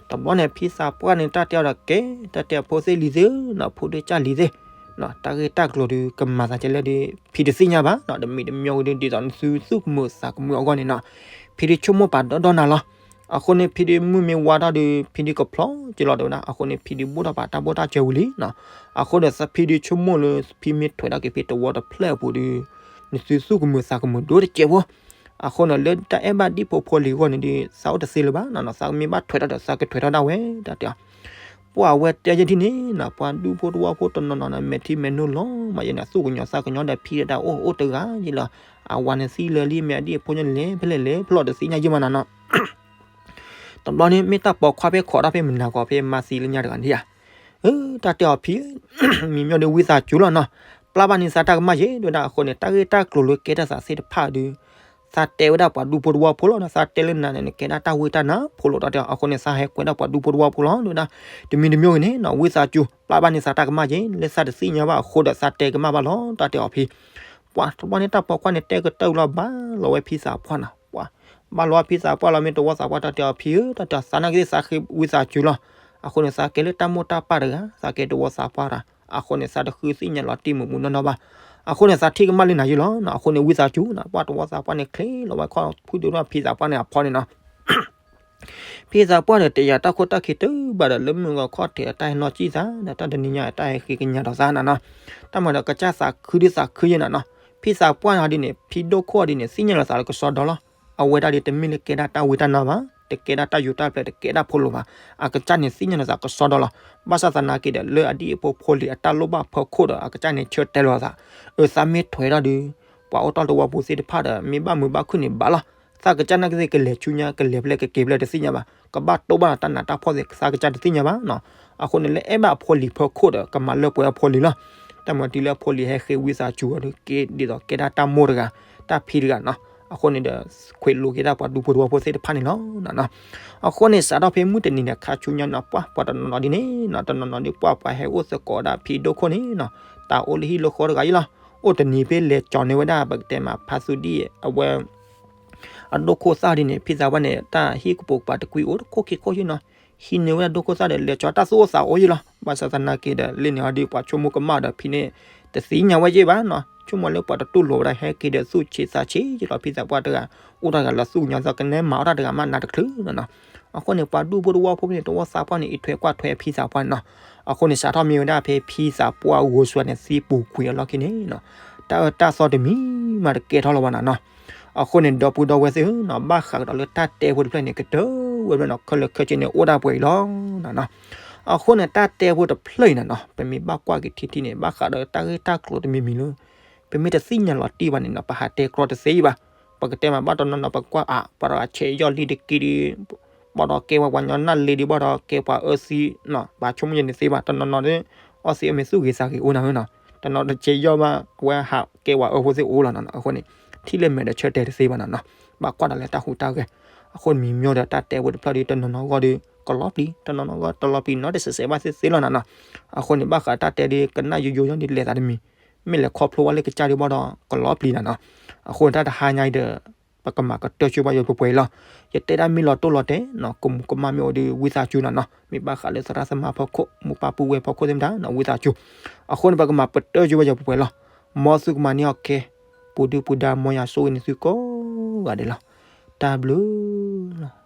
တဘျီန့ၣ် ဖံသးပှၢ်န့ၣ် တၢ်တဲအီၤဒီးကဲ တၢ်တဲအဖိသ့ၣ်လံၤသ့ၣ်နီၤ ဖိဒိၣ်ကၢ်လံၤသ့ၣ် တၢ်ဂ့ၢ်တၢ်ကျိၤဒီး ကမၤသးကဲလဲၣ်ဒီး ဖံတသ့ၣ်ညါဘၣ်နီၤ တမံၤတမံၤဝံၤဒီး ဒ်သိးနသုသူၣ်ကမုာ်သးကမုာ်အဂီၢ်န့ၣ်နီၤ ဖံဒုးဆိကမိၣ်ပာ်ဒီဒီနၤလီၤ အဃိန့ၣ် ဖံဒုးမုၢ်မ့ၢ်ဝါထီၣ်ဒီး ဖံဒုးကဖျီက့ၤလီၤတဲဝဲဒၣ် အဃိန့ၣ်ဖံဒုးဘိၣ်ထီၣ်ပာ်တၢ်ဘိၣ်တၢ်စၢၤဝံၤလံနီၤ အဃိန့ၣ် ဖံဒုးဆိကမိၣ်လၢ ဖံမ့ၢ်ထွဲးဒၣ်က့ၤဖဲတဝီတဖျၢၣ်အပူၤဒီး နသုသူၣ်ကမုာ်သးကမုာ်ဒိၣ်တကဲးဖိ အဃိန့ၣ် လၢတၢ်အဲၣ်ဘၣ်ဒံၣ်ဖိဖိလံၤအဂီၢ်န့ၣ်ဒီး သးအိၣ်တသ့လၢၤဘၣ်နီၤ သးမ့ၢ်ဘၣ်ထွဲးထီၣ်ဒီး သးကထွဲးထီၣ်ဒၣ်ဝဲ တၢ်တဲအီၤ ပှၤအဝဲတဲယဲဒ်န့ၣ်နီၤ ပှၤဒူဖိတဝီဖိတနီၤနီၤန့ၣ် မဲာ်ထံမဲာ်နိလီၤမးယဲန့ၣ် သူၣ်ကညီၤသးကညီၤဒီး ဖံဒီးတၢ်အိၣ်အိၣ်တဂၤယဲလီၤ အဝၤန့ၣ်သံလၢာ်လံ မ့ၢ်အဒံၣ်အဖိညါလဲၤဖဲလဲၣ်လဲၤဖဲလဲၣ်တသ့ၣ်ညါယဲမးနီၤနီၤ တဘျီန့ၣ် မ့ၢ်တၢ်ပိာ်ခွါဖဲခိးတၢ်ဖဲမုၢ်နၤကီၢ်ဖဲမၤသံလၢညါတဂၤန့ၣ်ဧါ တၢ်တဲအီၤဖံ မံၤမ့ၢ်ဒီးဝံသးစူၤလီၤနီၤ ပျၢ်ဘၣ်န့ၢ်သးတၢ်ကမၣ်ယဲ တဲဝဲဒၣ်အဃိန့ၣ် တၢ်ဂ့ၢ်တၢ်ကျိၤလၢကဲထီၣ်သးသ့ၣ်တဖၣ်ဒီး သးတဲဝဲဒၣ်ပှၤဒူဖိတဝီဖိလီၤနီၤ သးတဲလၢနၤန့ၣ် နကဲဒၣ်တၢ်ဝံတၢ်နါဖိလီၤ တၢ်တဲအီၤ အဃိန့ၣ် သးဟဲကွဲးဒၣ်ပှၤဒူဖိတဝီဖိလီၤ တဲဝဲဒၣ် တမံၤတမံၤဂ့ၤန့ၣ်နီၤ ဝံသးစူၤ ပျၢ်ဘၣ်န့ၢ်သးတၢ်ကမၣ်ယဲ လၢသးတသ့ၣ်ညါဘၣ်အဃိဒီး သးတဲကမၣ်ဘၣ်လီၤ တၢ်တဲအီၤဖံ ပှၤတဘျီန့ၣ်တၢ်ပိာ်ခွါန့ၣ် တဲကတၢၢ်လီၤဘၣ်လီၤဝဲဖံသးပှၢ်နီၤ ပှၤ ဘၣ်လီၤဝဲဖံသးပှၢ်လီၤ မ့ၢ်တဝီသးပှၢ်တၢ်တဲအီၤဖံဧၢ တၢ်တဲအီၤသးနာ်က့သးဃ့ဝံသးစူၤလီၤ အဃိန့ၣ် သးကဲလၢတၢ်မိၢ်တၢ်ပၢ်တဂၤ သးကဲတဝီသးပှၢ်တဂၤ အဃိန့ၣ် သးတဃုသ့ၣ်ညါလီၤတံၢ်မုၢ်မုၢ်နီၢ်နီၢ်ဘၣ် အဃိန့ၣ် သးထံၣ်ကမၣ်လၢနၤယဲလီၤနီၤ အဃိန့ၣ် ဝံသးစူၤနီၤ ပှၤတဝီသးပှၢ်န့ၣ် ချ့လီၤဝဲခီၣ်ဖုဒုးထီၣ်ဖံသးပှၢ်န့ၣ်အဖီန့ၣ်နီၤ ဖံသးပှၢ်န့ၣ် တယာ်တၢ်ခိၣ်တၢ်ခံတုၤဘၣ်ဒီး လၢမုၢ်ဂီၤခီၣ်ထံးအတၢ်ဟဲနီၢ်ကံၣ်သး ဒီးတၢ်တနံၤညါအတၢ်ဟဲဃ့ကညးဒီးသးနၤနီၤ တၢ်မၤဒီးကစၢ်သးခုဒုသးခုယဲနၤနီၤ ဖံသးပှၢ်န့ၣ်ဒ်န့ၣ် ဖံဒိၣ်ခိၣ်ဒ်န့ၣ် သ့ၣ်ညါလီၤသးလၢကစီဒီလီၤ အဝဲဒၣ်ဒ်တမ့ၢ်လၢကဲဒၣ်တၢ်ဝံတၢ်နါဘၣ် တကဲဒၣ်တၢ်ယူးတၢ်ပျဲၢ် တကဲဒၣ်ဖိလိၤဘၣ် အကစၢ်န့ၣ်သ့ၣ်ညါလီၤသးကစီဒီလီၤ ဘၣ်ဆၣ်သနာ်က့ဒီး လၢအဒံၣ်အဖိဖိလံၤအတၢ်လိၣ်ဘၣ်ဖၢခိၣ်ဒီး အကစၢ်န့ၣ်ဆၢတဲာ်လီၤသး အသးမ့ၢ်ထွဲထီၣ်ဒီး ပှၤအိၣ်တီၢ်တဝီပူၤသ့ၣ်တဖၣ်ဒီး မ့ၢ်ဘၣ်မုာ်ဘၣ်ခုၣ်န့ၣ်ဘၣ်လီၤ သးကစၢ်နာ်က့သ့ၣ် ကလဲၤဆူညါ ကလဲၤဖဲလဲၣ်ကက့ၤဖဲလဲၣ်တသ့ၣ်ညါဘၣ် ကဘၣ်တိၢ်ဘၣ်တၢ်နးတၢ်ဖှီၣ်သ့ၣ် သးကစၢ်တသ့ၣ်ညါဘၣ်နီၤ အဃိန့ၣ် လၢအဲၣ်ဘၣ်အဖိလံၤဖၢခိၣ်ဒီး ကမၤလၢပှဲၤအဖိလံၤလီၤ တၢ်မၤတုၤလၢအဖိလံၤဟဲဃ့ဝံသးစူၤအီၤဒီး က့ၤဒ်သိးကဲဒၣ်တၢ်မိၢ်တဂၤ တၢ်ဖံတဂၤနီၤ အဃိန့ၣ်ဒီး ခွဲးလိာ်က့ၤဒၣ်ပှၤဒူဖိတဝီဖိသ့ၣ်တဖၣ်န့ၣ်လီၤနီၤ အဃိန့ၣ် စးထီၣ်ဖဲမုၢ်တနံၤန့ၣ် ခါဆူညါနီၤ ပှၢ်ပှၤတနီၤနီၤဒ်န့ၣ်နီၤ တနီၤနီၤဒ်ပှၢ်ပှၤ ဟဲအိၣ်သကိးဒၣ်ဖံဒိၣ်ခိၣ်န့ၣ်နီၤ တၢ်အိၣ်လၢဟံၣ်လၢဃီတဂၤအံၤလီၤ အိၣ်တနံၤဖဲလဲၤကၠီၤန့ၢ်ဝဲဒၣ် ပကတဲမးဖါသူဒံၣ် အဝဲ အဒိၣ်ခိၣ်သၣ်ဒ်န့ၣ် ဖံသးပှၢ်န့ၣ် တၢ်ဟံၣ်ကပိာ်ကပၤတကွံအိၣ်တခိၣ်ခံခိၣ်ယဲနီၤ ဟံးန့ၢ်ဝဲဒၣ်ဒိၣ်ခိၣ်သၣ်ဒီး လဲၤကၠီၤတၢ်သူၣ်အိၣ်သးအိၣ်ယဲလီၤ ဘၣ်ဆၣ်သနာ်က့ဒီး လၢန့ၣ်အီၤဒ်ပှၤဆိကမိၣ်ကမၣ်ဒီးဖံန့ၣ် တသ့ၣ်ညါဝဲယဲဘၣ်နီၤ ဆိကမိၣ်လၢပှၤတတူၢ်လိာ်ဝဲဒၣ် ဟဲက့ၤဒီးသူၣ်ဆံးသးဆံးယဲလီၤ ဖံသးပှၢ်တဂၤ အိၣ်တၢ်တဂၤလီၤသူၣ်ကညီၤသီ ကနဲမၤအီၣ်တၢ်တဂၤမးနးတချုးနီၤ အဃိန့ၣ် ပှၤဒူဖိတဝီဖိန့ၣ် တဝီသးပှၢ်န့ၣ် အံးထွဲကွၢ်ထွဲဖံသးပှၢ်န့ၣ်နီၤ အဃိန့ၣ် စးထီၣ်မ့ၢ်ဝဲဒၣ်ဖဲဖံသးပှၢ်ဂိၤစွဲန့ၣ် သံပူၤကွံာ်အလီၢ်ခံန့ၣ်နီၤ တၢ်အၢတၢ်သီတမံၤမးတကဲထီၣ်လၢၤဘၣ်နၤနီၤ အဃိန့ၣ် ဒီပုၢ်ဒီဝဲၢ်သ့ၣ်ဧၢနီၤ ဘၣ်ဃးကဒီးလၢတၢ်တဲဖိတဖျၢၣ်န့ၣ် ကတၢၢ် ဝဲဖျၢၣ်နီၤ ခဲလၢာ်ခဲဆ့န့ၣ် အိၣ်ဒၣ်ပှဲၤအံၤလီၤနီၤနီၤ. အဃိန့ၣ် တၢ်တဲဖိတဖျၢၣ်အံၤနီၤနီၤ ပမ့ၢ်ဘၣ်ကွၢ်က့ၤထံထံန့ၣ် ဘၣ်ဃးဒီးတၢ်ဂ့ၢ်တၢ်ကျိၤတမံၤမံၤလၢ ပမ့ၢ်တသ့ၣ်ညါလီၤတံၢ်ဘၣ်န့ၣ်နီၤ ပဟးတဲကြီတသ့ဘၣ်. ပကတဲမးဘၣ်တနီၤနီၤ ပကကွၢ်အါ ပှၤတဂၤဆဲးယီၣ်လံတက့ၢ်ဒီး ဘၣ်ဒီးကဲဝဲပှၤကညီနၢ်လ့ဒီး ဘၣ်ဒီးကဲပှၤအၢသံနီၤ ပှၤဆိကမိၣ်ယဲန့ၣ်သ့ဘၣ်. တနီၤနီၤဒီး အီသံးအမ့ၢ်သူၣ်ဂ့ၤသးဂ့ၤအိၣ်နၤနီၤ တနီၤတဆဲးယီၣ်ဘၣ် အဝဲဟးကဲပှၤအၢဖိသ့ၣ်အိၣ်လီၤနီၤ. အဃိန့ၣ် ထံၣ်လၢမဲာ်ဒီးဆၢတဲာ်တသ့ဘၣ်နီၤနီၤ ဘၣ်ကွၢ်ဒီးလၢတၢ်ဟူးတၢ်ဂဲၤ. အဃိန့ၣ်မ့ၢ်ညီဒီးတၢ်တဲဖိတဖျၢၣ်ဒီး တနီၤနီၤဂီၢ်ဒီး ကလီပျံၤ တနီၤနီၤဂီၢ်တလီပျံၤနီတစဲးစဲးဘၣ်သ့သ့လီၤနီၤနီၤ. အဃိန့ၣ် ဘၣ်ဃးတၢ်တဲဒီး ကနၣ်ယိယိညီဒီး လဲၤသးတမံၤ မ့ၢ်လဲၤခီဖျိဝဲလၢကစၢ်ဒီး ဘၣ်ဒီးကလီပျံၤနီၤနီၤ. အဃိန့ၣ် တၢ်တဟါညါအံၤဒီး ပကမၤကတၢၢ်ဆိပှၤယပှဲၤပှဲၤလီၤ. ယတဲဒၣ်မ့ၢ်လီၤတိၢ်လီၤတဲာ်နီၤ ကမူးကမၣ်မ့ၢ်အိၣ်ဒီး ဝံသးစူၤနီၤနီၤ. မ့ၢ်ဘၣ်ဃးလၢသရၣ်သမါဖီခိၣ် မိၢ်ပၢ်ပုၢ်ဝဲၢ်ဖီခိၣ်သ့ၣ်မတၤနီၤ ဝံသးစူၤ. အဃိန့ၣ် ပကမၤပတၢၢ်ဆိပှၤယပှဲၤပှဲၤလီၤ. မ်သုကမၤန့ၢ်အီၤကဲ ပူၤဒုၣ်ပူၤဒါ မ်ယွၤဆိၣ်ဂ့ၤန့ၢ်သုကိးဂၤဒဲးလီၤ. တၢ်ဘျုးလီၤ.